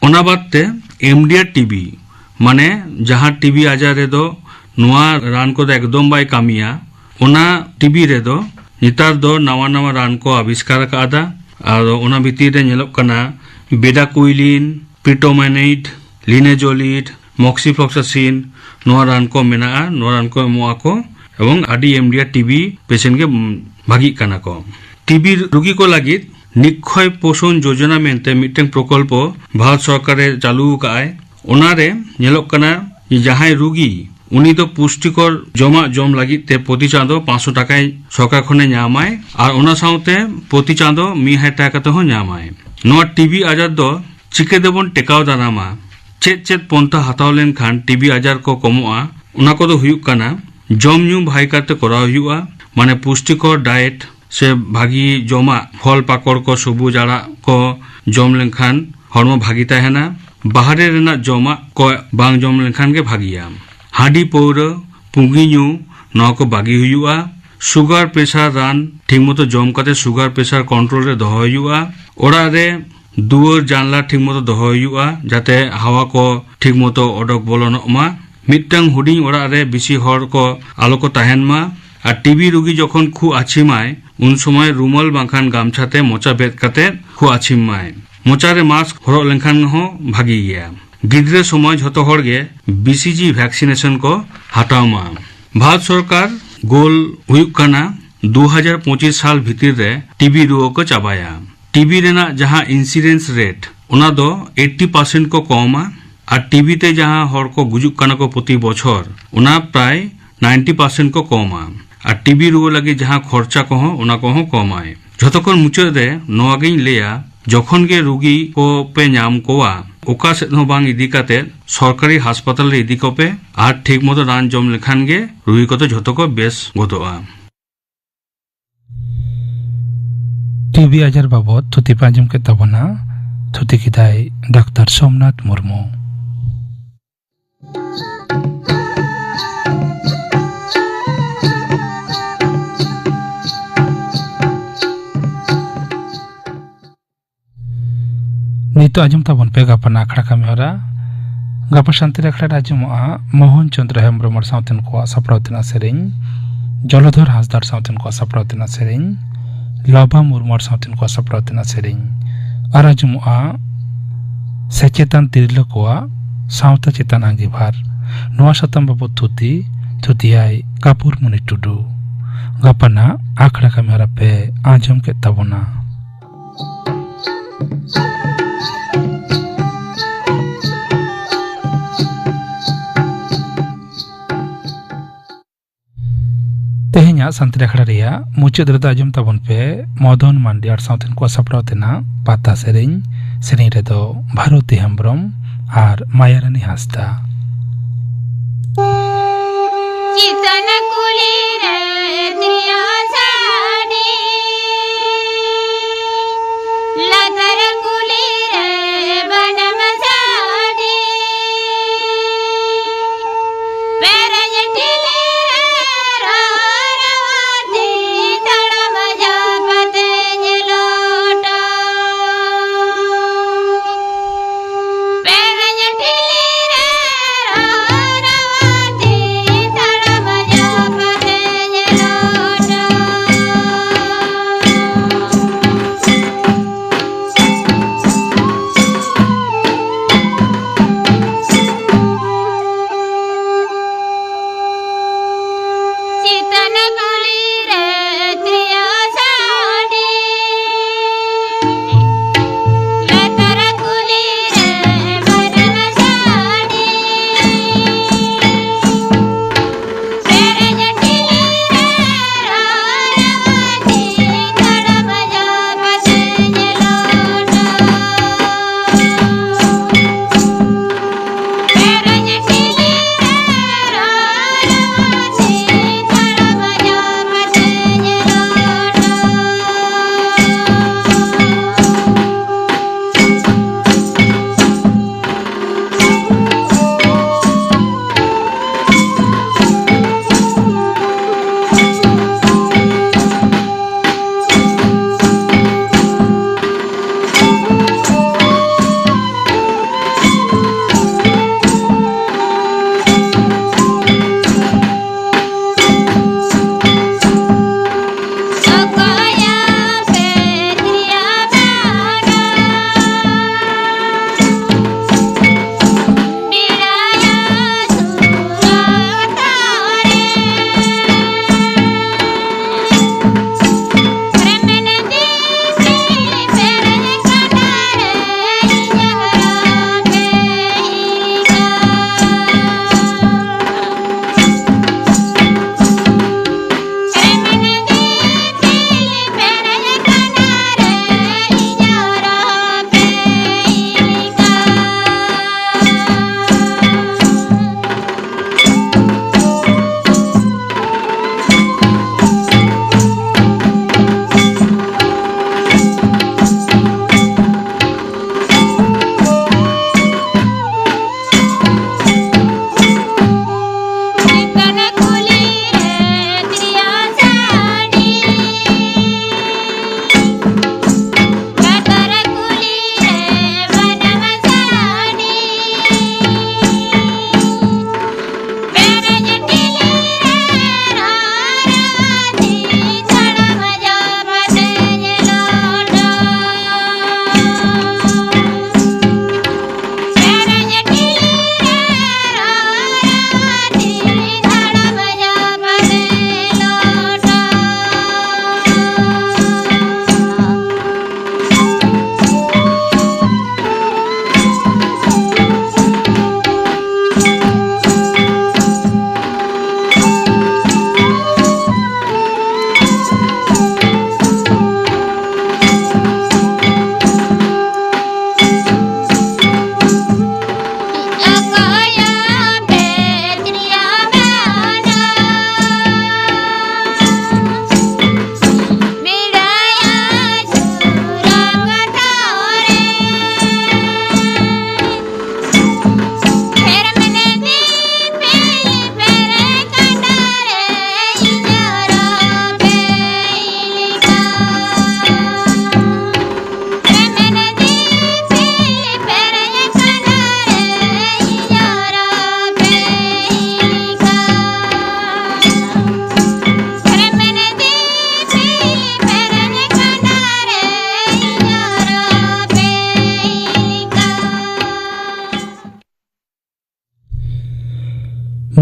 ᱚᱱᱟ ᱵᱟᱫ ᱛᱮ ᱮᱢᱰᱤᱟᱨ ᱴᱤᱵᱤ, ᱢᱟᱱᱮ ᱡᱟᱦᱟᱸ ᱴᱤᱵᱤ ᱟᱡᱟᱨ ᱨᱮᱫᱚ ᱱᱚᱣᱟ ᱨᱟᱱ ᱠᱚᱫᱚ ᱮᱠᱫᱚᱢ ᱵᱟᱭ ᱠᱟᱹᱢᱤᱭᱟ, ᱚᱱᱟ ᱴᱤᱵᱤ ᱨᱮᱫᱚ ᱱᱮᱛᱟᱨ ᱫᱚ ᱱᱟᱣᱟ ᱱᱟᱣᱟ ᱨᱟᱱ ᱠᱚ ᱟᱵᱤᱥᱠᱟᱨ ᱟᱠᱟᱫᱟ᱾ ᱟᱫᱚ ᱚᱱᱟ ᱵᱷᱤᱛᱤᱨ ᱨᱮ ᱧᱮᱞᱚᱜ ᱠᱟᱱᱟ ᱵᱮᱰᱟᱠᱩᱭᱞᱤᱱ, ᱯᱨᱤᱴᱳᱢᱮᱱᱮᱴ, ᱞᱤᱱᱮᱡᱚᱞᱤᱰ, ᱢᱚᱠᱥᱤᱯᱷᱞᱚᱠᱥᱟᱥᱤᱱ, ᱱᱚᱣᱟ ᱨᱟᱱ ᱠᱚ ᱢᱮᱱᱟᱜᱼᱟ᱾ ᱱᱚᱣᱟ ᱨᱟᱱ ᱠᱚ ᱮᱢᱚᱜ ᱟᱠᱚ ᱮᱵᱚᱝ ᱟᱹᱰᱤ ᱮᱢᱰᱤᱟᱨ ᱴᱤᱵᱤ ᱯᱮᱥᱮᱱᱴ ᱜᱮ, ᱩᱢ, ᱵᱷᱟᱜᱤᱜ ᱠᱟᱱᱟ ᱠᱚ᱾ ᱴᱤᱵᱤ ᱨᱩᱜᱤ ᱠᱚ ᱞᱟᱹᱜᱤᱫ ᱱᱤᱠᱠᱷᱚᱭ ᱯᱳᱥᱚᱱ ᱡᱳᱡᱚᱱᱟ ᱢᱮᱱᱛᱮ ᱢᱤᱫᱴᱟᱝ ᱯᱨᱚᱠᱚᱞᱯᱚ ᱵᱷᱟᱨᱚᱛ ᱥᱚᱨᱠᱟᱨᱮ ᱪᱟᱹᱞᱩ ᱟᱠᱟᱫᱼᱟᱭ᱾ ᱚᱱᱟᱨᱮ ᱧᱮᱞᱚᱜ ᱠᱟᱱᱟ ᱡᱮ ᱡᱟᱦᱟᱸᱭ ᱨᱩᱜᱤ, ᱩᱱᱤ ᱫᱚ ᱯᱩᱥᱴᱤᱠᱚᱨ ᱡᱚᱢᱟᱜ ᱡᱚᱢ ᱞᱟᱹᱜᱤᱫ ᱛᱮ ᱯᱨᱚᱛᱤ ᱪᱟᱸᱫᱚ ᱯᱟᱸᱪᱥᱚ ᱴᱟᱠᱟᱭ ᱥᱚᱨᱠᱟᱨ ᱠᱷᱚᱱᱮ ᱧᱟᱢᱟᱭ, ᱟᱨ ᱚᱱᱟ ᱥᱟᱶᱛᱮ ᱯᱨᱚᱛᱤ ᱪᱟᱸᱫᱚ ᱢᱤᱫ ᱦᱟᱡᱟᱨ ᱴᱟᱠᱟ ᱠᱟᱛᱮ ᱦᱚᱸ ᱧᱟᱢᱟᱭ᱾ ᱱᱚᱣᱟ ᱴᱤᱵᱤ ᱟᱡᱟᱨ ᱫᱚ ᱪᱤᱠᱟᱹ ᱛᱮᱵᱚᱱ ᱴᱮᱠᱟᱣ ᱫᱟᱨᱟᱢᱟ? ᱪᱮᱫ ᱪᱮᱫ ᱯᱚᱱᱛᱷᱟ ᱦᱟᱛᱟᱣ ᱞᱮᱱᱠᱷᱟᱱ ᱴᱤᱵᱤ ᱟᱡᱟᱨ ᱠᱚ ᱠᱚᱢᱚᱜᱼᱟ? ᱚᱱᱟ ᱠᱚᱫᱚ ᱦᱩᱭᱩᱜ ᱠᱟᱱᱟ, ᱡᱚᱢ ᱧᱩ ᱵᱷᱟᱜᱮ ᱠᱟᱨᱛᱮ ᱠᱚᱨᱟᱣ ᱦᱩᱭᱩᱜᱼᱟ, ᱢᱟᱱᱮ ᱯᱩᱥᱴᱤᱠᱚᱨ ᱰᱟᱭᱮᱴ ᱥᱮ ᱵᱷᱟᱜᱤ ᱡᱚᱢᱟᱜ, ᱯᱷᱚᱞ ᱯᱟᱠᱚᱲ ᱠᱚ, ᱥᱚᱵᱩᱡ ᱟᱲᱟᱜ ᱠᱚ ᱡᱚᱢ ᱞᱮᱱᱠᱷᱟᱱ ᱦᱚᱲᱢᱚ ᱵᱷᱟᱜᱤ ᱛᱟᱦᱮᱱᱟ᱾ ᱵᱟᱦᱨᱮ ᱨᱮᱱᱟᱜ ᱡᱚᱢᱟᱜ ᱠᱚ ᱵᱟᱝ ᱡᱚᱢ ᱞᱮᱱᱠᱷᱟᱱ ᱜᱮ ᱵᱷᱟᱜᱤᱭᱟ᱾ ᱦᱟᱺᱰᱤ ᱯᱟᱹᱣᱨᱟᱹ, ᱯᱩᱸᱜᱤ ᱧᱩ, ᱱᱚᱣᱟ ᱠᱚ ᱵᱟᱹᱜᱤ ᱦᱩᱭᱩᱜᱼᱟ᱾ ᱥᱩᱜᱟᱨ ᱯᱨᱮᱥᱟᱨ ᱨᱟᱱ ᱴᱷᱤᱠ ᱢᱚᱛᱚ ᱡᱚᱢ ᱠᱟᱛᱮ ᱥᱩᱜᱟᱨ ᱯᱨᱮᱥᱟᱨ ᱠᱚᱱᱴᱨᱳᱞ ᱨᱮ ᱫᱚᱦᱚ ᱦᱩᱭᱩᱜᱼᱟ᱾ ᱚᱲᱟᱜ ᱨᱮ ᱫᱩᱣᱟᱹᱨ ᱡᱟᱱᱞᱟ ᱴᱷᱤᱠ ᱢᱚᱛᱚ ᱫᱚᱦᱚ ᱦᱩᱭᱩᱜᱼᱟ, ᱡᱟᱛᱮ ᱦᱟᱣᱟ ᱠᱚ ᱴᱷᱤᱠ ᱢᱚᱛᱚ ᱚᱰᱚᱠ ᱵᱚᱞᱚᱱᱚᱜ ᱢᱟ᱾ ᱢᱤᱫᱴᱟᱝ ᱦᱩᱰᱤᱧ ᱚᱲᱟᱜ ᱨᱮ ᱵᱮᱥᱤ ᱦᱚᱲ ᱠᱚ ᱟᱞᱚ ᱠᱚ ᱛᱟᱦᱮᱱ ᱢᱟ᱾ ᱟᱨ ᱴᱤᱵᱤ ᱨᱩᱜᱤ ᱡᱚᱠᱷᱚᱱ ᱠᱷᱩᱜ ᱟᱹᱪᱷᱤᱢᱟᱭ, ᱩᱱ ᱥᱚᱢᱚᱭ ᱨᱩᱢᱟᱞ ᱵᱟᱝᱠᱷᱟᱱ ᱜᱟᱢᱪᱷᱟ ᱛᱮ ᱢᱚᱪᱟ ᱵᱮᱫ ᱠᱟᱛᱮ ᱠᱷᱩᱜ ᱟᱹᱪᱷᱤᱢ ᱢᱟᱭ᱾ ᱢᱚᱪᱟ ᱨᱮ ᱢᱟᱥᱠ ᱦᱚᱨᱚᱜ ᱞᱮᱱᱠᱷᱟᱱ ᱦᱚᱸ ᱵᱷᱟᱜᱤ ᱜᱮᱭᱟ᱾ ᱜᱤᱫᱽᱨᱟᱹ ᱥᱚᱢᱚᱭ ᱡᱷᱚᱛᱚ ᱦᱚᱲ ᱜᱮ ᱵᱤᱥᱤᱡᱤ ᱵᱷᱮᱠᱥᱤᱱᱮᱥᱚᱱ ᱠᱚ ᱦᱟᱛᱟᱣ ᱢᱟ᱾ ᱵᱷᱟᱨᱚᱛ ᱥᱚᱨᱠᱟᱨ ᱜᱳᱞ ᱦᱩᱭᱩᱜ ᱠᱟᱱᱟ ᱫᱩ ᱦᱟᱡᱟᱨ ᱯᱚᱸᱪᱤᱥ ᱥᱟᱞ ᱵᱷᱤᱛᱤᱨ ᱨᱮ ᱴᱤᱵᱤ ᱨᱩᱣᱟᱹ ᱠᱚ ᱪᱟᱵᱟᱭᱟ᱾ ᱴᱤᱵᱤ ᱨᱮᱱᱟᱜ ᱡᱟᱦᱟᱸ ᱤᱱᱥᱤᱰᱮᱱᱥ ᱨᱮᱴ, ᱚᱱᱟ ᱫᱚ ᱮᱭᱤᱴᱴᱤ ᱯᱟᱨᱥᱮᱱᱴ ᱠᱚ ᱠᱚᱢᱟ, ᱟᱨ ᱴᱤᱵᱤ ᱛᱮ ᱡᱟᱦᱟᱸ ᱦᱚᱲ ᱠᱚ ᱜᱩᱡᱩᱜ ᱠᱟᱱᱟ ᱠᱚ ᱯᱨᱚᱛᱤ ᱵᱚᱪᱷᱚᱨ, ᱚᱱᱟ ᱯᱨᱟᱭ ᱱᱟᱭᱤᱱᱴᱤ ᱯᱟᱨᱥᱮᱱᱴ ᱠᱚ ᱠᱚᱢᱟ᱾ ᱟᱨ ᱴᱤᱵᱤ ᱨᱩᱣᱟᱹ ᱞᱟᱹᱜᱤᱫ ᱡᱟᱦᱟᱸ ᱠᱷᱚᱨᱪᱟ ᱠᱚᱦᱚᱸ, ᱚᱱᱟ ᱠᱚᱦᱚᱸ ᱠᱚᱢᱟᱭ᱾ ᱡᱷᱚᱛᱚ ᱠᱷᱚᱱ ᱢᱩᱪᱟᱹᱫ ᱨᱮ ᱱᱚᱣᱟ ᱜᱤᱧ ᱞᱟᱹᱭᱟ, ᱡᱚᱠᱷᱚᱱ ᱜᱮ ᱨᱩᱜᱤ ᱠᱚ ᱯᱮ ᱧᱟᱢ ᱠᱚᱣᱟ, ᱚᱠᱟ ᱥᱮᱫ ᱦᱚᱸ ᱵᱟᱝ ᱤᱫᱤ ᱠᱟᱛᱮ ᱥᱚᱨᱠᱟᱨᱤ ᱦᱟᱥᱯᱟᱛᱟᱞ ᱨᱮ ᱤᱫᱤ ᱠᱚᱯᱮ, ᱟᱨ ᱴᱷᱤᱠ ᱢᱚᱛᱚ ᱨᱟᱱ ᱡᱚᱢ ᱞᱮᱠᱷᱟᱱ ᱜᱮ ᱨᱩᱜᱤ ᱠᱚᱫᱚ ᱡᱷᱚᱛᱚ ᱠᱚ ᱵᱮᱥ ᱜᱚᱫᱚᱜᱼᱟ᱾ ᱴᱤᱵᱤ ᱟᱡᱟᱨ ᱵᱟᱵᱚᱫ ᱛᱷᱩᱛᱤ ᱯᱮ ᱟᱸᱡᱚᱢ ᱠᱮᱫ ᱛᱟᱵᱚᱱᱟ᱾ ᱛᱷᱩᱛᱤ ᱠᱮᱫᱟᱭ ᱰᱟᱠᱛᱟᱨ ᱥᱳᱢᱱᱟᱛᱷ ᱢᱩᱨᱢᱩ᱾ ᱱᱤᱛᱚᱜ ᱟᱸᱡᱚᱢ ᱛᱟᱵᱚᱱ ᱯᱮ ᱜᱟᱯᱟᱱᱟᱜ ᱟᱠᱷᱲᱟ ᱠᱟᱹᱢᱤ ᱦᱚᱨᱟ᱾ ᱜᱟᱯᱟ ᱥᱟᱱᱛᱟᱲᱤ ᱟᱠᱷᱲᱟ ᱨᱮ ᱟᱸᱡᱚᱢᱚᱜᱼᱟ ᱢᱳᱦᱚᱱ ᱪᱚᱸᱫᱽᱨᱚ ᱦᱮᱢᱵᱨᱚᱢ ᱟᱨ ᱥᱟᱶᱛᱮᱱ ᱠᱚᱣᱟᱜ ᱥᱟᱯᱲᱟᱣ ᱛᱮᱱᱟᱜ ᱥᱮᱨᱮᱧ, ᱡᱚᱞᱚᱫᱷᱚᱨ ᱦᱟᱸᱥᱫᱟ ᱟᱨ ᱥᱟᱶᱛᱮᱱ ᱠᱚᱣᱟᱜ ᱥᱟᱯᱲᱟᱣ ᱛᱮᱱᱟᱜ ᱥᱮᱨᱮᱧ, ᱞᱟᱵᱟ ᱢᱩᱨᱢᱩ ᱟᱨ ᱥᱟᱶᱛᱮᱱ ᱠᱚᱣᱟᱜ ᱥᱟᱯᱲᱟᱣ ᱛᱮᱱᱟᱜ ᱥᱮᱨᱮᱧ, ᱟᱨ ᱟᱸᱡᱚᱢᱚᱜᱼᱟ ᱥᱮᱪᱮᱛᱟᱱ ᱛᱤᱨᱞᱟᱹ ᱠᱚᱣᱟᱜ ᱥᱟᱶᱛᱟ ᱪᱮᱛᱟᱱ ᱟᱸᱜᱤᱵᱷᱟᱨ᱾ ᱱᱚᱣᱟ ᱥᱟᱛᱟᱢ ᱵᱟᱵᱚᱫ ᱛᱷᱩᱛᱤ, ᱛᱷᱩᱛᱤᱭᱟᱭ ᱠᱟᱯᱩᱨ ᱢᱩᱱᱤ ᱴᱩᱰᱩ᱾ ᱜᱟᱯᱟᱱᱟᱜ ᱟᱠᱷᱲᱟ ᱠᱟᱹᱢᱤ ᱦᱚᱨᱟ ᱯᱮ ᱟᱸᱡᱚᱢ ᱠᱮᱫ ᱛᱟᱵᱚᱱᱟ᱾ ᱛᱮᱦᱮᱧᱟᱜ ᱥᱟᱱᱛᱟᱲᱤ ᱟᱠᱷᱲᱟ ᱨᱮᱭᱟᱜ ᱢᱩᱪᱟᱹᱫ ᱨᱮᱫᱚ ᱟᱸᱡᱚᱢ ᱛᱟᱵᱚᱱ ᱯᱮ ᱢᱚᱫᱚᱱ ᱢᱟᱱᱰᱤ ᱟᱨ ᱥᱟᱶᱛᱮᱱ ᱠᱚᱣᱟᱜ ᱥᱟᱯᱲᱟᱣ ᱛᱮᱱᱟᱜ ᱯᱟᱛᱟ ᱥᱮᱨᱮᱧ᱾ ᱥᱮᱨᱮᱧ ᱨᱮᱫᱚ ᱵᱷᱟᱨᱚᱛᱤ ᱦᱮᱢᱵᱨᱚᱢ ᱟᱨ ᱢᱟᱭᱟᱨᱟᱱᱤ ᱦᱟᱸᱥᱫᱟ᱾ ᱪᱮᱛᱟᱱ ᱠᱩᱞᱦᱤ ᱨᱮ ᱫᱮᱭᱟ ᱥᱟᱰᱮ, ᱞᱟᱛᱟᱨ ᱠᱩᱞᱦᱤ ᱨᱮ ᱵᱟᱱᱟᱢ ᱥᱟᱰᱮ᱾ ᱯᱮᱨᱮᱡ ᱴᱷᱤᱞᱤ ᱨᱮ ᱨᱚ ᱨᱚᱣᱟᱛᱤ ᱛᱟᱲᱟᱢ ᱡᱟᱯᱟᱛᱮᱧ ᱞᱚᱴᱟ᱾ ᱯᱮᱨᱮᱡ ᱴᱷᱤᱞᱤ ᱨᱮ ᱨᱚ ᱨᱚᱣᱟᱛᱤ ᱛᱟᱲᱟᱢ ᱡᱟᱯᱟᱛᱮᱧ ᱞᱚᱴᱟ᱾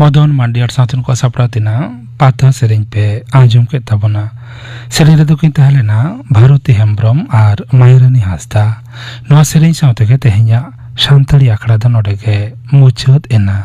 ᱢᱚᱫᱚᱱ ᱢᱟᱱᱰᱤᱭᱟᱨ ᱥᱟᱶᱛᱮ ᱱᱩᱠᱩᱣᱟᱜ ᱥᱟᱯᱲᱟᱣ ᱛᱮᱱᱟᱜ ᱯᱟᱛᱟ ᱥᱮᱨᱮᱧ ᱯᱮ ᱟᱸᱡᱚᱢ ᱠᱮᱫ ᱛᱟᱵᱚᱱᱟ᱾ ᱥᱮᱨᱮᱧ ᱨᱮᱫᱚ ᱠᱤᱱ ᱛᱟᱦᱮᱸ ᱞᱮᱱᱟ ᱵᱷᱟᱨᱚᱛᱤ ᱦᱮᱢᱵᱨᱚᱢ ᱟᱨ ᱢᱟᱭᱟᱨᱟᱱᱤ ᱦᱟᱸᱥᱫᱟ᱾ ᱱᱚᱣᱟ ᱥᱮᱨᱮᱧ ᱥᱟᱶ ᱛᱮᱜᱮ ᱛᱮᱦᱮᱧᱟᱜ ᱥᱟᱱᱛᱟᱲᱤ ᱟᱠᱷᱲᱟ ᱫᱚ ᱱᱚᱰᱮ ᱜᱮ ᱢᱩᱪᱟᱹᱫ ᱮᱱᱟ᱾